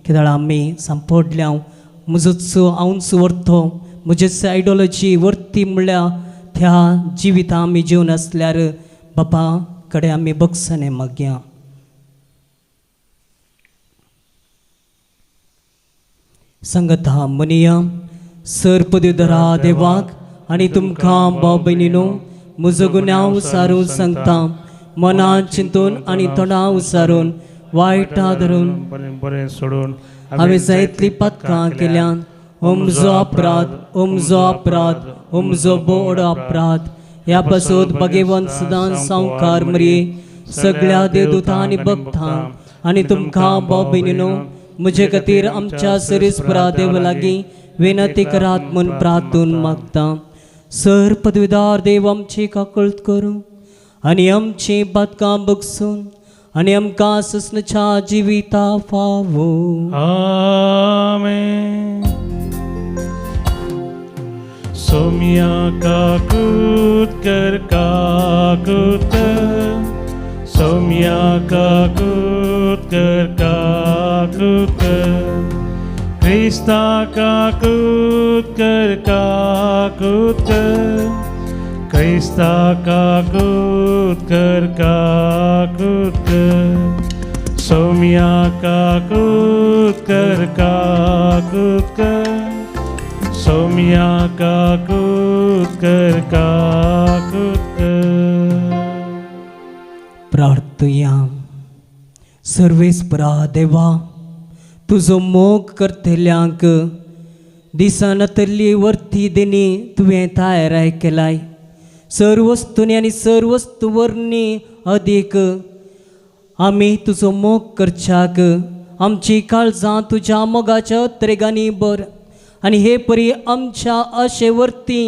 कित्याक आमी सांपडल्या म्हजोच हांवच व्हरतो, म्हजेच आयडियोलॉजी व्हरती म्हणल्यार त्या जिविता आमी जेवन आसल्यार बापा कडेन आमी बगसणे मागया. संगता म्हणया सर पदवीधरा देवाक आनी तुमकां भाव भयणीनो म्हजो गुन्यांव उसारून सांगता, मनान चिंतून आनी तोंडा उसारून वायटां धरून बरें सोडून हांवें जायतलीं पातकां केल्यान. हो म्हजो अपराध, हो म्हजो अपराध, हो म्हजो बोड अपराध. ह्या पासत भगवंत सदां सावकार मरये सगळ्या देवदूतां आनी भक्तांक आनी तुमकां भाव भयणीनो म्हजे खातीर आमच्या सरीसपरा देवा लागीं विनंती करात म्हूण प्रार्थून मागता. सर पदवीदार देव आमची काकळत करूं आनी आमची पातकां बगसून आनी आमकां ससनच्या जिविता फावो. आमेन. सोम्या काकूत कर काकूत कर, सोम्या काकूत कर काकूत कर, क्रिस्ता काकूत कर काकूत कर, क्रिस्ता काकूत कर काकूत कर, सोम्या काकूत कर काकूत कर, सोम्या काकूत कर काकूत कर. प्रार्थुया. सर्वेस्परा देवा, तुजो मोग करतल्यांक दिसनातल्ली वर्ती देणी तुवें तयार केलाय. सर्व वस्तूंनी आनी सर्व वस्तू वरनी अदीक आमी तुजो मोग करच्याक आमची काळजां तुज्या मोगाच्या त्रेगांनी बर आनी हे परी आमच्या आशे वरती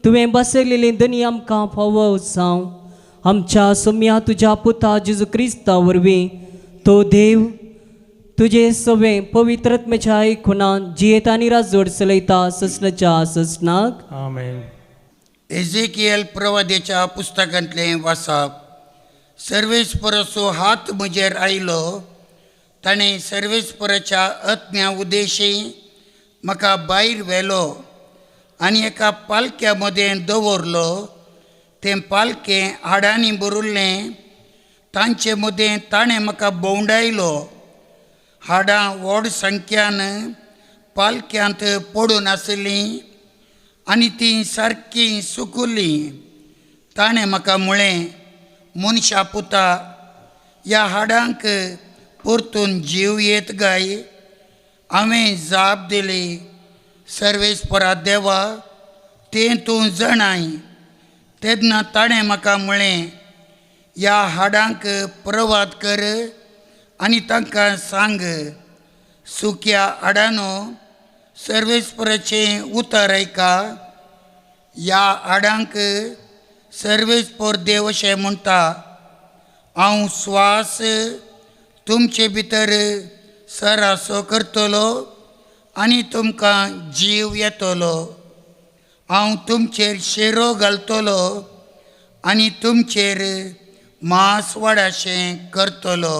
तुवें बसयलेली दनी आमकां फावो जावं. आमच्या सोम्या तुज्या पुता जेजू क्रिस्ता वरवीं तो देव तुजे सवे पवित्रत्मेच्या खुणान जियेता आनी राजवट चलयता ससनाच्या ससनाक. आमेन. एझेकियल प्रवादेच्या पुस्तकांतलें वाचप. सर्वेस्पराचो हात म्हजेर आयलो, ताणें सर्वेस्पराच्या आत्म्या उदेशी म्हाका भायर व्हेलो आनी एका पालक्या मदें दवरलो. तें पालकें हाडांनी भरिल्लें. तांचे मदें ताणें म्हाका भोंवडायलो. हाडां व्हड संख्यान पालक्यांत पडून आशिल्लीं आनी तीं सारकीं सुकुल्लीं. ताणें म्हाका म्हळें, मनशा पुता, ह्या हाडांक परतून जीव येत काय? हांवें जाप दिली, सर्वेस्परा देवा, तें तूं जाणाय. तेन्ना ताणें म्हाका म्हळें, ह्या हाडांक प्रवाद कर आनी तांकां सांग, सुक्या हाडांनो सर्वेस्पराचें उतर आयका. ह्या हाडांक सर्वेस्पर देव अशें म्हणटा, हांव स्वास तुमचे भितर सरासो करतलो आनी तुमकां जीव येतलो. हांव तुमचेर शेरो घालतलो आनी तुमचेर मांस वाडाशें करतलो.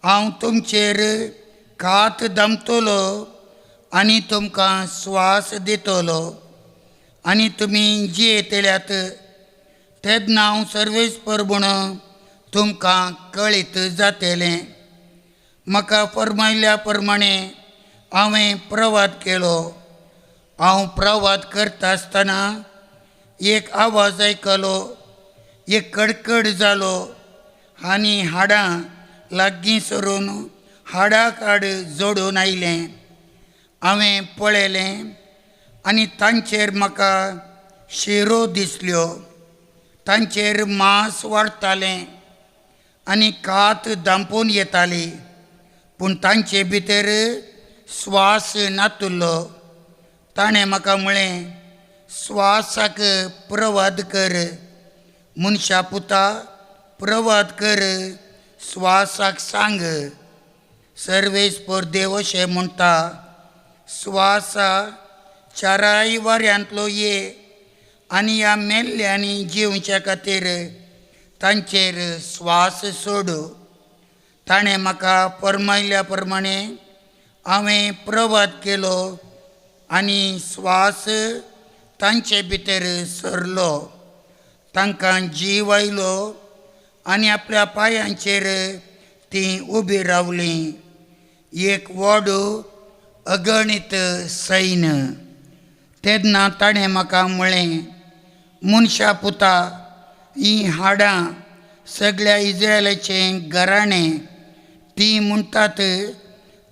हांव तुमचेर कात दामतलो आनी तुमकां स्वास दितलो आनी तुमी जियेतल्यात. तेन्ना हांव सर्वेस्पर म्हूण तुमकां कळीत जातलें. म्हाका फर्मायल्या प्रमाणे हांवें प्रवाद केलो. हांव प्रवाद करता आसतना एक आवाज आयकलो, एक कडकड जालो आनी हाडां लागीं सरून हाडाक हाड जोडून आयलें. हांवें पळयलें आनी तांचेर म्हाका शिरो दिसल्यो. तांचेर मांस वाडटालें आनी कात दांपून येताली, पूण तांचे भितर स्वास नातुल्लो. ताणें म्हाका म्हळें, स्वासाक प्रवाद कर, मनशा पुता प्रवाद कर, स्वासाक सांग, सर्वेस्पर देव अशें म्हणटा, स्वासा चाराय वाऱ्यांतलो ये आनी ह्या मेल्ल्यांनी जिवच्या खातीर तांचेर स्वास सोडू. ताणें म्हाका फर्मायल्या प्रमाणे हांवें प्रवाद केलो आनी स्वास तांचे भितर सरलो. तांकां जीव आयलो आनी आपल्या पांयांचेर तीं उबी रावलीं. एक व्हड अगणीत सैन्य. तेन्ना ताणें म्हाका म्हळें, मनशा पुता, हीं हाडां सगळ्या इज्रायलाचें घराणें. तीं म्हणटात,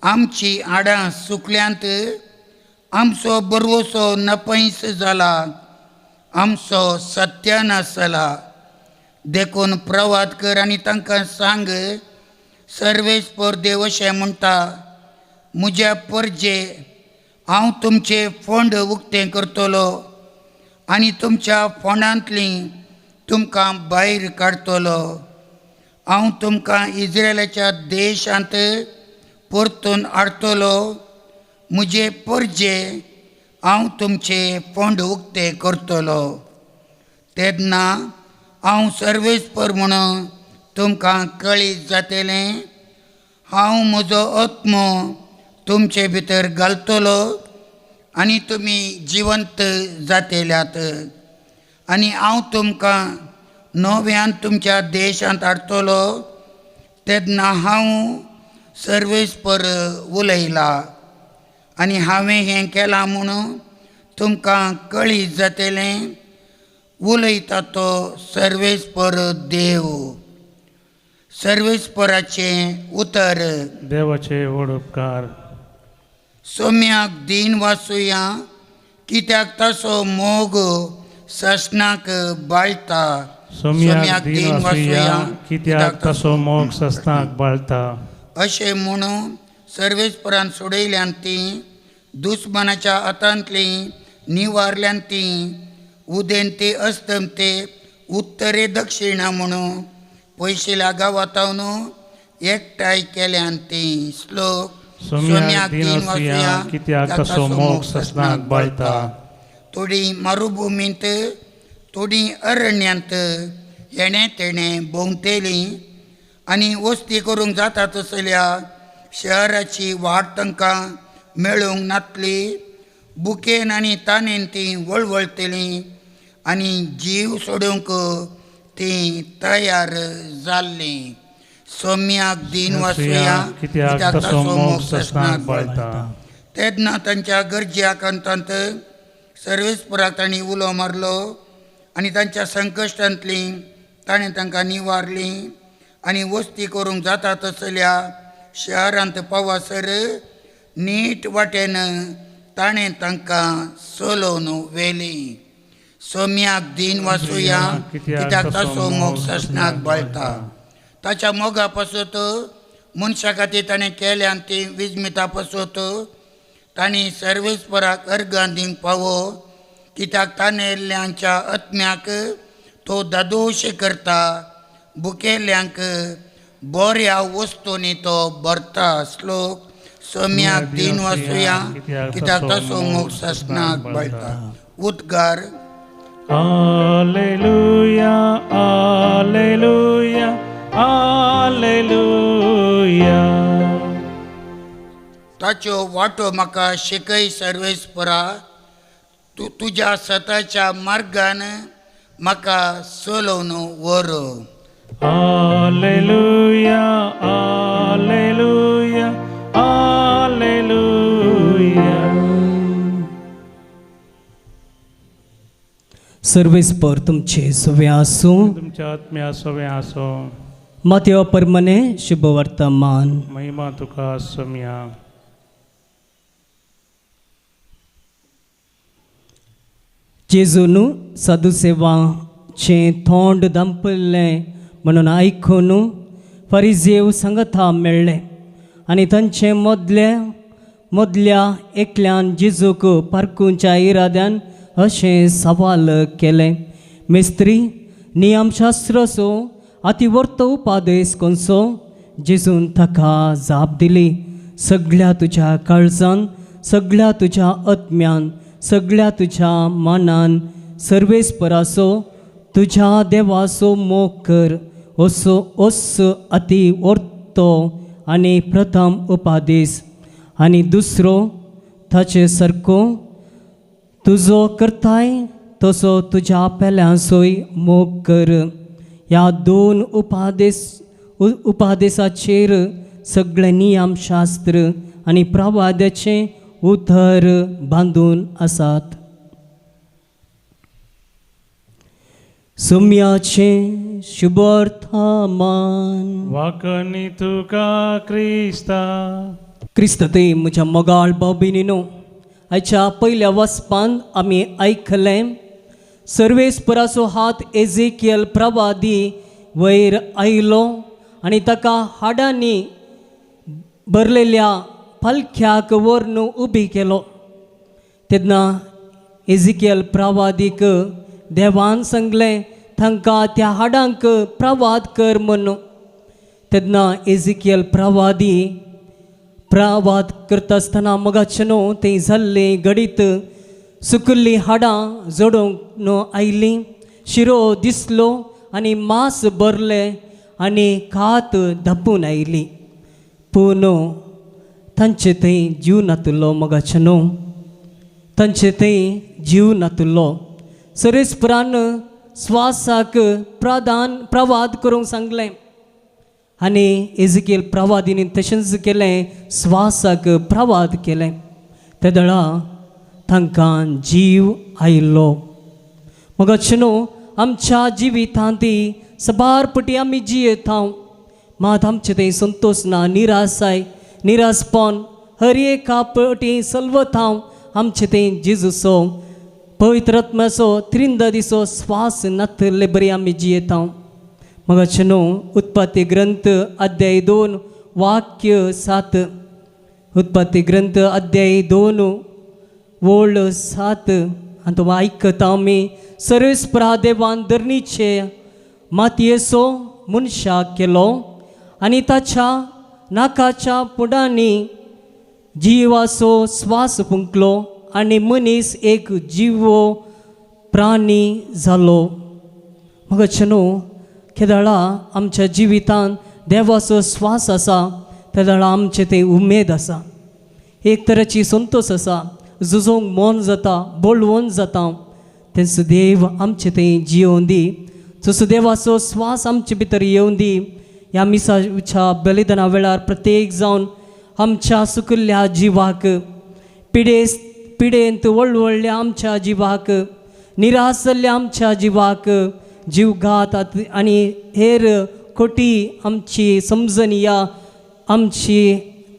आमची हाडां सुकल्यांत, आमचो बरवसो नपैस जाला, आमचो सत्यानाश जाला. देखून प्रवाद कर आनी तांकां सांग, सर्वेस्पर देव अशें म्हणटा, म्हज्या परजे हांव तुमचे फोंड उक्तें करतलो आनी तुमच्या फोंडांतलीं तुमकां भायर काडटलो. हांव तुमकां इज्रायलाच्या देशांत परतून हाडटलो. म्हजे परजे हांव तुमचे फोंड उक्तें करतलो. तेन्ना हांव सर्वेस्पर म्हणून तुमकां कळीत जातलें. हांव म्हजो आत्मो तुमचे भितर घालतलो आनी तुमी जिवंत जातल्यात आनी हांव तुमकां नव्यान तुमच्या देशांत हाडटलो. तेन्ना हांव सर्वेस्पर उलयला आनी हांवें हें केलां म्हणून तुमकां कळीत जातलें. उलयता तो सर्वेस्पर देव. सर्वेस्पराचें उतर. देवाचे व्हड उपकार. सोम्याक दीन वासुया कित्याक तसो मोग ससनाक बाळटा. सोम्याक दीन वासुया कित्याक तसो मोग ससनाक बाळटा. अशें म्हणून सर्वेस्परान सोडयल्यान ती दुस्मानाच्या हातांतली निवारल्यान ती उदेंते अस्तमते उत्तरे दक्षिणा म्हणून पयशिल्या गांवांत एकठांय केल्यान ती. श्लोक. सोम्याक दीन वासुया कित्याक तसो मोग ससनाक बाळटा. थोडी मरुभुमींत थोडी अरण्यांत हेणें तेणें भोंवतेली आनी वस्ती करूंक जाता तसल्या शहराची वाट तांकां मेळूंक नातली. बुकेन आनी तानेन ती वळवळतली आनी जीव सोडूंक ती तयार जाल्ली. सोम्याक दीन वासुया कित्याक तसो मोग ससनाक बाळटा. तेन्ना तांच्या गरजे आकांतांत सर्वेस्पराक तांणी उलो मारलो आनी तांच्या संकश्टांतली ताणें तांकां निवारली आनी वस्ती करूंक जाता तसल्या शहरांत पावासर नीट वाटेन ताणें तांकां चलोवन व्हेली. सोम्याक दीन वासुया कित्याक तसो मोग ससनाक बाळटा. ताच्या मोगा पासत मनशा खातीर ताणें केल्यान ती विजमिता पासत तांणी सर्वेस्पराक अर्गां दिवंक पावो कित्याक ताणेल्ल्यांच्या आत्म्याक तो दादोश करता. बुकेल्यांक बऱ्या वस्तूंनी तो भरता. श्लोक. सोम्याक दीन वासुया कित्याक तसो मोग ससनाक बाळटा. उद्गार. Hallelujah hallelujah hallelujah. ताच्यो वाटो म्हाका शिकय सर्वेस्परा, तूं तुज्या सताच्या मार्गान म्हाका चलोवन व्हर. Hallelujah hallelujah hallelujah. सर्वेस्पर तुमचे सवे आसूं. तुमच्या आत्म्या सवे आसूं. मातेव परमने शुभवर्तमान. महिमा तुका सोम्या. जेजून साधुसेवाचें तोंड दांपल्लें म्हणून आयकून फरिजेव सांगता मेळ्ळे आनी तांचे मदल्या एकल्यान जेजूक पारकूच्या इराद्यान अशें सवाल केलें, मिस्त्री नियमशास्त्राचो अतिवर्त उपादेश कोनसो? जेजून ताका जाप दिली, सगळ्या तुज्या काळजान, सगळ्या तुज्या आत्म्यान, सगळ्या तुज्या मनान सर्वेस्पराचो तुज्या देवाचो मोग कर असो ओस अति वर्तो आनी प्रथम उपादेश. आनी दुसरो ताचे सारको तुजो करताय तसो तुज्या पेल्यांचोय मोग कर. ह्या दोन उपादेसाचेर सगळे नियमशास्त्र आनी प्रवाद्याचें उतर बांदून आसात. सोम्याचें शुभर्थमान. वाकणी तुका क्रिस्ता. क्रिस्त ते म्हज्या मोगाळ भाव भयणीनो, आयच्या पयल्या वचपान आमी आयकलें सर्वेस्पराचो हात एजेकियल प्रवादी वयर आयलो आनी ताका हाडांनी भरलेल्या पालख्याक व्हरून उबी केलो. तेन्ना एजिकियल प्रवादीक देवान सांगलें तांकां त्या हाडांक प्रवाद कर म्हणून. तेन्ना एजिकियल प्रवादी प्रवाद करता आसतना मोगाचें न्हू थंय जाल्लें घडीत सुकिल्लीं हाडां जोडूंक न्हू आयलीं, शिरो दिसलो आनी मांस भरलें आनी कात धांपून आयली. पूण तांचे थंय जीव नातलो मोगाचें न्हू, तांचे थंय जीव नातलो. सरेस्परान स्वासाक प्रदान प्रवाद करूंक सांगलें आनी एजिकेल प्रवादीनी तशेंच केलें, स्वासाक प्रवाद केलें. ते दळा तांकां जीव आयलो. मोगाचें न्हू आमच्या जिवितांत साबार पटी आमी जियेता, मात आमचें थंय संतोश ना, निरासाय, निरासपण हर एका पटी सलवत हांव आमचें थंय जेजूचो पवित्र आत्म्याचो त्रिंदादीचो स्वास नातले बरी आमी जियेता. मगाचें न्हू उत्पत्ती ग्रंथ अध्याय 2 वाक्य 7, उत्पत्ती ग्रंथ अध्याय 2 वोळ 7 आनी तो आयकता आमी सर्वेस्परा देवान धरणीचे मातयेचो मनशाक केलो आनी ताच्या नाकाच्या पुडांनी जिवाचो स्वास फुंकलो आनी मनीस एक जिवो प्राणी जालो. मगाचें न्हू केदळा आमच्या जिवितांत देवाचो स्वास आसा तेदळा आमचें तें उमेद आसा, एक तरेची संतोश आसा, झुजोंक मन जाता, बळवंत जाता. तेंचो देव आमचें थंय जियोवन दी, तसो देवाचो स्वास आमचे भितर येवन दी. ह्या मिसाच्या बलिदाना वेळार प्रत्येक जावन आमच्या सुकिल्ल्या जिवाक, पिडेंत वळवळ्ळ्या आमच्या जिवाक, निराश जाल्ल्या आमच्या जिवाक, जीवघात आनी हेर खोटी आमची समजणी आमची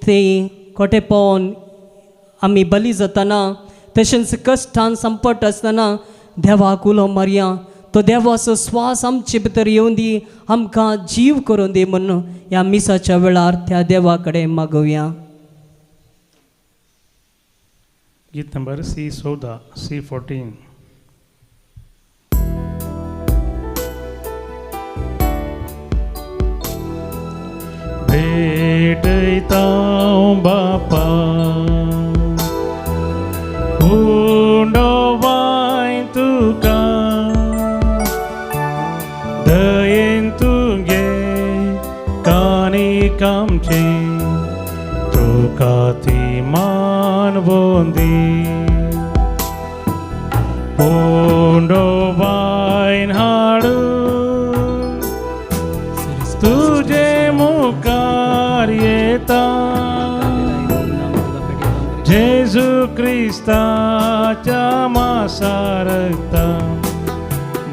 थंय खोटेपण आमी बली जातना तशेंच कश्टान संपट आसतना देवाक उलो मारया, तो देवाचो स्वास आमचे भितर येवन दी, आमकां जीव करून दी म्हूण ह्या मिसाच्या वेळार त्या देवा कडेन मागोवया. गीत नंबर C14, C14. भेटयता बापा उंडो वाय तुका दयेन तुगे कानी कामचे तुका ती मानवंदी उंडो वायन हाडू तुझे मुखार येता जेजू क्रिस्ताच्या मासारता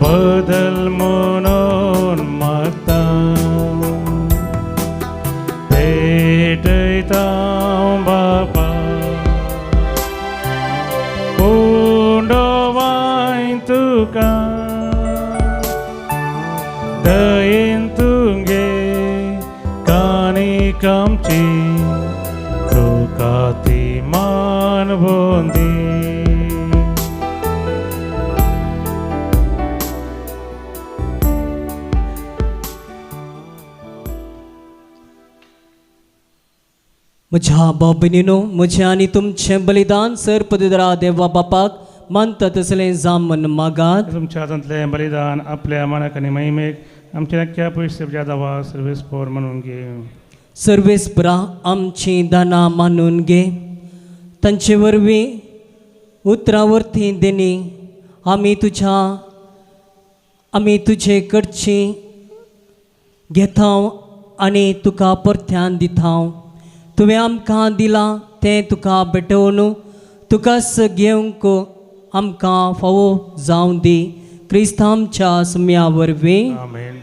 बदल म्हणून मागता भेटयता बापा उंडो वाय तुका दयेन तुगे कानी कामची तुका ती मानवंदी. म्हज्या बाबीनो म्हजें आनी तुमचें बलिदान सर पदरा देवा बापाक मानता तसलें जामन मागात. तुमच्या हातांतलें बलिदान आपल्या मनाक आनी महिमेक आमच्या नक्क्या पयशे जादवा सर्वेस्पोर म्हणून घे. सर्वेस्परा आमची दानां मानून घे, तांचे वरवीं उतरां वरती देणी आमी तुजे कडची घेता आनी तुका परत्यान दिता. तुवें आमकां दिलां तें तुका भेटोवन तुकाच घेवंक आमकां फावो जावं दी, क्रिस्त आमच्या सुम्या वरवीं. आमेन.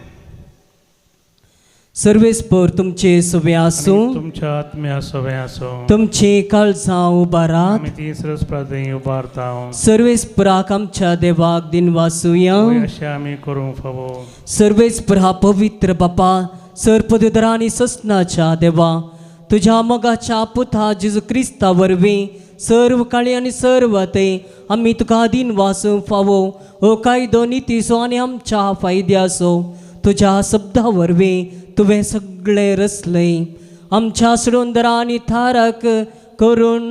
सर्वेस्पर तुमचे सवे आसूं, तुमच्या आत्म्या सवे आसूं, तुमची काळजां उबारात, आमी ती सर्वेस्परा उबारता. सर्वेस्पराक आमच्या देवाक दिनवासुया, अशें आमी करूंक फावो. सर्वेस्परा पवित्र बापा सर्पदरा आनी ससनाच्या देवा तुज्या मोगाच्या पुता जेजू क्रिस्ता वरवीं सर्व काळी आनी सर्व थंय आमी तुका दिनवासूंक फावो. हो कायदो नितीचो आनी आमच्या फायद्याचो तुज्या शब्दा वरवीं तुवें सगळें रचलें. आमच्या सोडून आनी थारक करून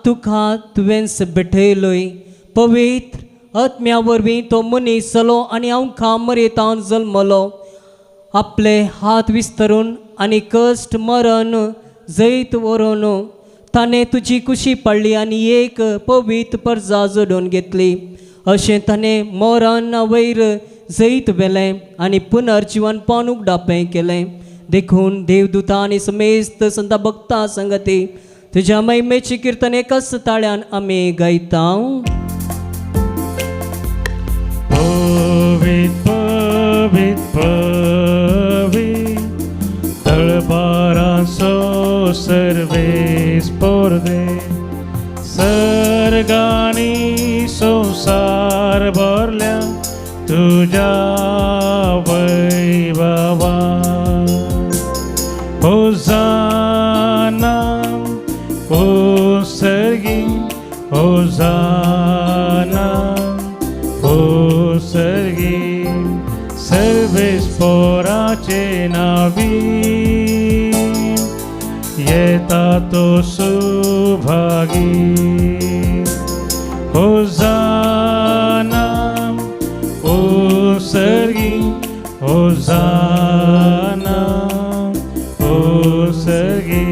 तुका तुवेंच भेटयलोय. पवित्र आत्म्या वरवीं तो मनीस जालो आनी आमकां मरेतान जल्मलो. आपले हात विस्तरून आनी कश्ट मरण जैत व्हरून ताणें तुजी कुशी पडली आनी एक पवित्र परजा जोडून घेतली. अशें ताणें मरण वयर जैत व्हेलें आनी पुनर्जिवनपण उगडापें केलें. देखून देवदूता आनी समेस्त संता भक्ता संगती तुज्या महिमेची किर्तन एकाच ताळ्यान आमी गायता. पवित्र पवित्र पवित्र संवसार भरल्या तुज्या वैभवा. होजाना ओ सर्गी, होजाना ओ सर्गी, सर्वेस पोराचे नावी येता तो सुभागी. होजाना ओ सर्गी, होजाना ओ सर्गी.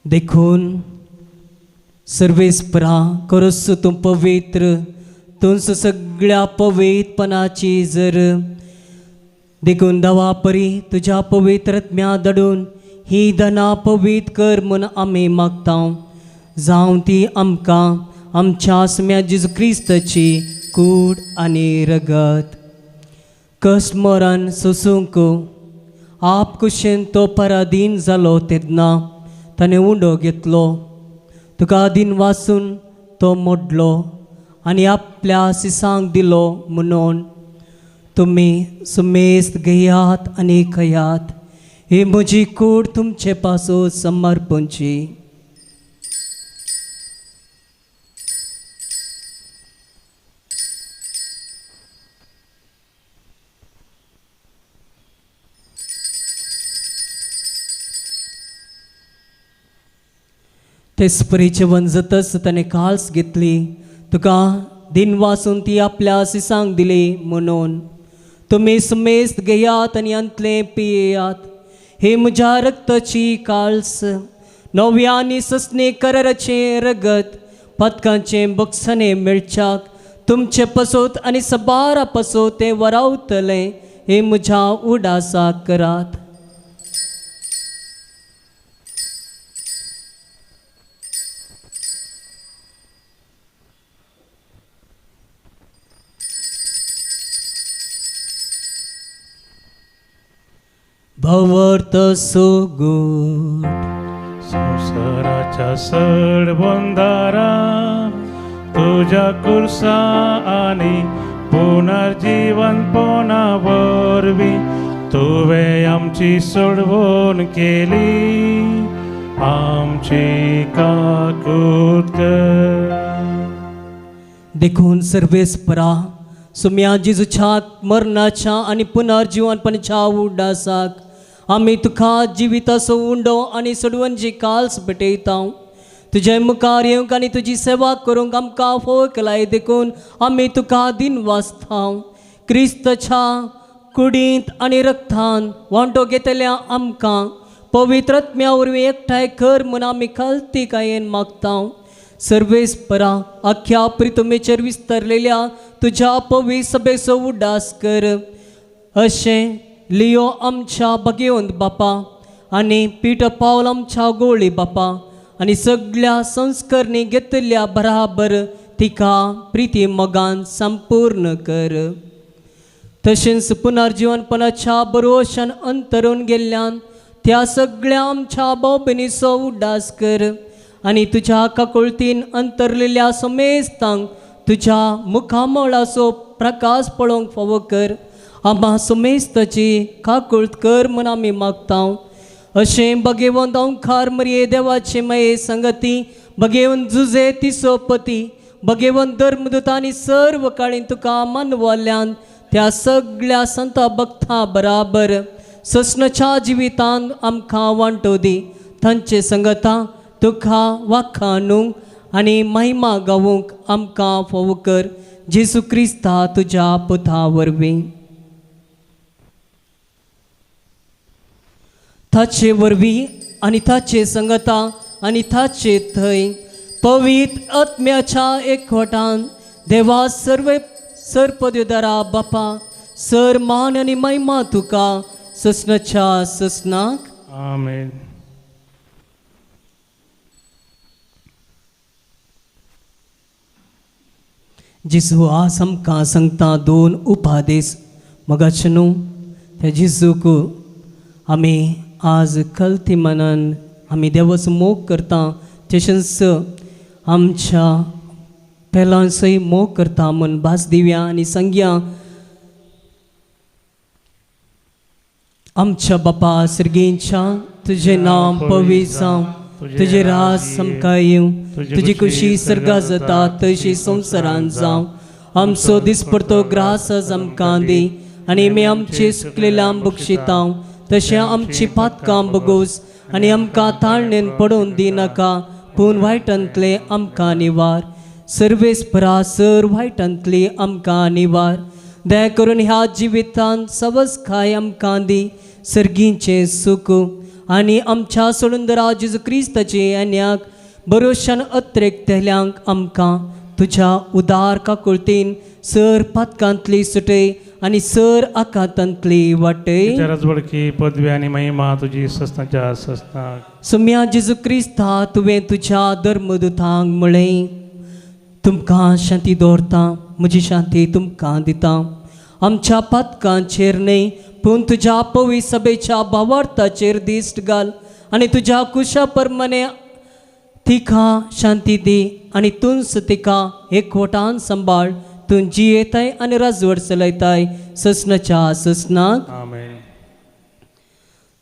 देखून सर्वेस्परा करोस तूं पवित्र, तुंस सगळ्या पवित्रपणाची जर देखून दवा परी तुज्या पवित्रत्म्या दडून ही धना पवित्र कर म्हूण आमी मागता. जावं ती आमकां आमच्या सम्या जेजू क्रिस्ताची कूड आनी रगत. कश्ट मरण सोसूंक आप कुशेन तो पराधीन जालो तेन्ना ताणें उंडो घेतलो, तुका दिन वासून तो मोडलो आनी आपल्या सिसांक दिलो म्हणून तुमी सुमेस्त घेयात आनी खयात, ही म्हजी कूड तुमचे पासून समर्पणची. तेच जेवण जातच ताणें काल्स घेतली, तुका दिन वासून ती आपल्या सिसांक दिली म्हणून तुमी सुमेस्त घेयात आनी अंतलें पियेयात. हे म्हज्या रक्ताची काल्स, नव्या आनी ससने कराराचें रगत, पदकांचें बक्षाणें मेळच्याक तुमचे पसोत आनी सबारा पसोत तें वरावतलें. हे म्हज्या उडासाक करात. भवर्त सुगूट संवसाराच्या सड बंदारा तुज्या कुर्सा आनी पुनर्जीवनपणा वरवीं तुवें आमची सोडवण केली, आमची काकूत कर. देखून सर्वेस्परा सुम्या जेजूच्या मरणाच्या आनी पुनर्जीवनपणाच्या उडासाक आमी तुका जिविताचो उंडो आनी सोडवणची काल्स भेटयता. तुजे मुखार येवंक आनी तुजी सेवा करूंक आमकां फोक लाय, देखून आमी तुका दिन वाचता. क्रिस्तच्या कुडींत आनी रक्तान वांटो घेतल्या आमकां पवित्रत्म्या वरवीं एकठांय कर म्हूण आमी खालतीकायेन मागता. सर्वेस्परा आख्या प्रितुमेचेर विस्तरलेल्या तुज्या पवी सभेचो उडास कर. अशें लियो आमच्या भगेवंत बापा आनी पीट पावल आमच्या गोळी बापा आनी सगळ्या संस्करणी घेतल्या बराबर तिका प्रिती मोगान संपूर्ण कर. तशेंच पुनर्जीवनपणाच्या बरोशान अंतरून गेल्ल्यान त्या सगळ्या आमच्या भाव भयणीचो उडास कर आनी तुज्या काकुळतीन अंतरलेल्या समेस्तांक तुज्या मुखामळाचो प्रकाश पळोवंक फावो कर. आमा समेस्ताची काकुळत कर म्हूण आमी मागता. अशें भगेवंत ओंकार मरये देवाचे मये संगती, भगेवंत जुजे तिसोपती, भगेवंत धर्मदूत आनी सर्व काळीन तुका मानवल्यान त्या सगळ्या संता भक्ता बराबर ससनाच्या जिवितान आमकां वांटो दी. तांचे संगता तुका वाखाणूंक आनी महिमा गावूंक आमकां फावो कर. जेजू क्रिस्ता तुज्या पुता वरवीं. ताचे वरवीं आनी ताचे संगता आनी ताचे थंय पवित्र आत्म्याच्या एकवटान देवा सर्व सर्पदेदारा बापा सर मान आनी महिमा तुका ससनाच्या ससनाक. आमेन. जेजू आज आमकां सांगता दोन उपादेश मगाचे न्हू त्या जेजूक आमी आज कलती मनान आमी देवाचो मोग करता तशेंच आमच्या पेलांचोय मोग करता म्हूण भास दिवया आनी सांगया. आमच्या बापा सर्गींच्या, तुजें नांव पवित्र जावं, तुजें राज आमकां येवं, तुजी खुशी सर्गा जाता तशी संवसारांत जावं. आमचो दिसपडतो ग्रास आज आमकां दी आनी आमी आमचे सुकलेल्या बक्षितां तशें आमची पातकां बगोस आनी आमकां ताळणेन पडोवन दिनाका, पूण वायटांतले आमकां निवार. सर्वेस्परा सर वायटांतली आमकां निवार. दया करून ह्या जिवितांत सवस खाय आमकां दी, सर्गींचें सुख आनी आमच्या सोडून जेजू क्रिस्ताचे आन्याक बरोशान अत्रेकतल्यांक आमकां तुज्या उदार काकुळतीन सर पातकांतली सुटय आनी सर आकांतांतली वाटय. तुज्या राजवडकी पदवी आनी महिमा तुजी सस्नाच्या सस्नाक. सुम्या जेजू क्रिस्ता, तुवें तुज्या धर्मदुतांक म्हळें, तुमकां शांती दवरता, म्हजी शांती तुमकां दिता. आमच्या पातकांचेर न्हय पूण तुज्या पवी सभेच्या भावार्थाचेर दिश्ट घाल आनी तुज्या कुशा परमाने तिका शांती दी आनी तूंच तिका एकवटान सांबाळ. तूं जियेताय आनी राजवट चलयताय ससनाच्या ससनाक. आमेन.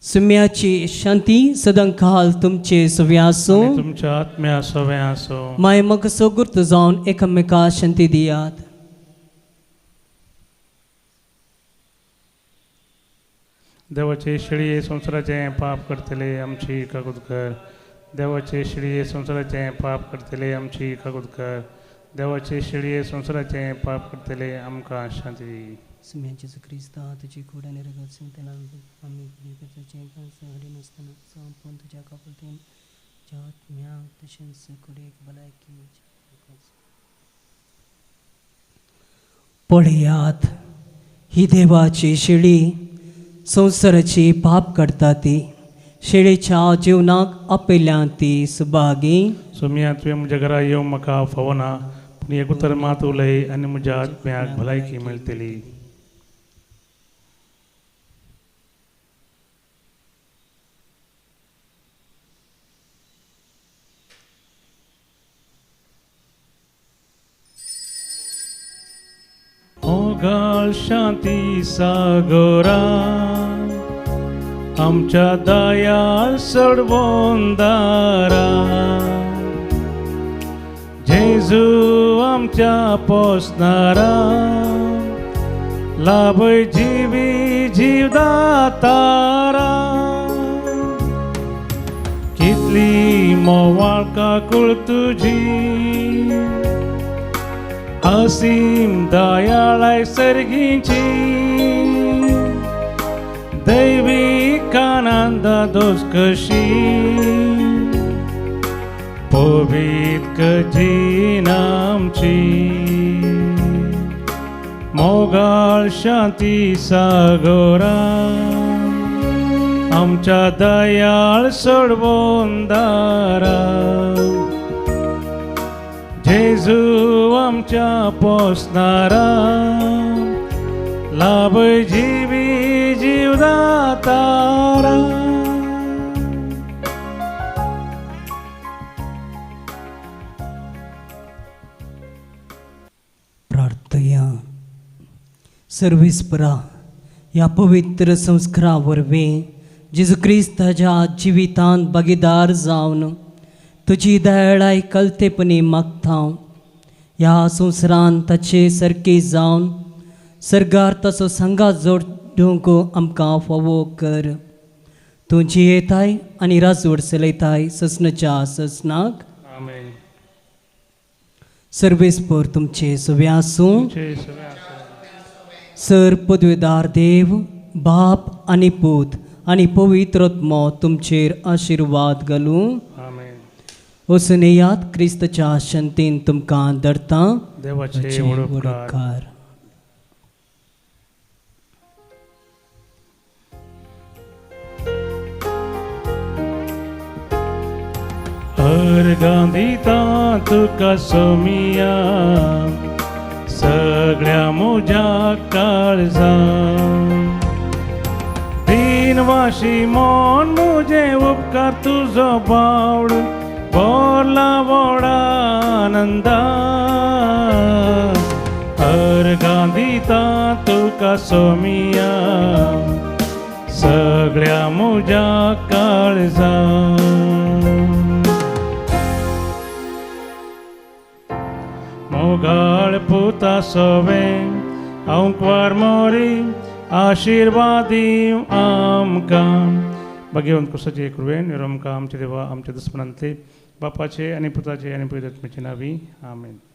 सुम्याची शांती सदांकाल तुमचे सव्या आसूं. आनी तुमच्या आत्म्या सवें आसूं. माय म्हाका सगुर्त जावन एकामेका शांती दियात. देवाचे शेळये संवसाराचें पाप करतले आमची काकूत कर. देवाचे शेळये संवसाराचें पाप करतले आमची काकूत कर. देवाचे शेळये संवसाराचें पाप करतले आमकां शांती दी. सुम्या जेजू क्रिस्ता, तुजी कूड आनी रगत सांगतना आमी हाडिनासतना पूण तुज्या काकुळतेन तुज्या आत्म्याक तशेंच कुडीक भलायकी. पळयात, ही देवाची शेळी संवसाराची पाप काडटा ती. शेळीच्या जिवनाक आपयल्या ती सुभागी. सोम्या, तुवें म्हज्या घरा येवंक म्हाका फावना, पूण एक उतर मात उलय आनी म्हज्या आत्म्याक भलायकी मेळटली. मोगाळ शांती सागोरा, आमच्या दयाळ सडवंदारा, जेजू आमच्या पोसणारा, लाभय जिवी जीवदातारा. कितली मोवाळ काकूळ तुजी, असीम दयाळाय सर्गीची, दैवीक आनंद दोस कशी, पवित्र जीण आमची. मोगाळ शांती सागोरा, आमच्या दयाळ सोडवंदारा, जेजू आमच्या पोसणारा, लाभय जिवी जीवदातारा. प्रार्थया. सर्वेस्परा, ह्या पवित्र संस्कारा वरवीं जेजू क्रिस्ताच्या जिवितांत भागीदार जावन तुजी दयाळाय कलतेपणी मागता. ह्या संवसारांत ताचे सारके जावन सर्गार ताचो सांगात जोडूंक आमकां फावो कर. तूं जियेताय आनी राजवट चलयताय ससनाच्या ससनाक. आमेन. सर्वेस्पर तुमचे सवे आसूं. तुमचे सवें आसूं. सर पदवेदार देव बाप आनी पूत आनी पवित्र आत्मो तुमचेर आशिर्वाद घालूं. आमेन. वचून येयात, क्रिस्तच्या शांतीन तुमकां धरता. देवाचे व्हड उपकार. अर्घां दिता तुका सोमिया, सगळ्या म्हज्या काळजान, तीन वाशी मन म्हजें उपकार तुजो बावड, बोरला व्हडा आनंदा अर्गां दिता तुका सोमिया सगळ्या म्हज्या काळजा. मोगाळ पुता सोवे आंकवार मोरी आशिर्वादी आमकां. भगवंत कुसाचे कृपेन आमकां आमचे देवा आमच्या दुस्मनांतले बापाचे आनी पुताचे आनी पवित्र आत्म्याचे नावी आमेन.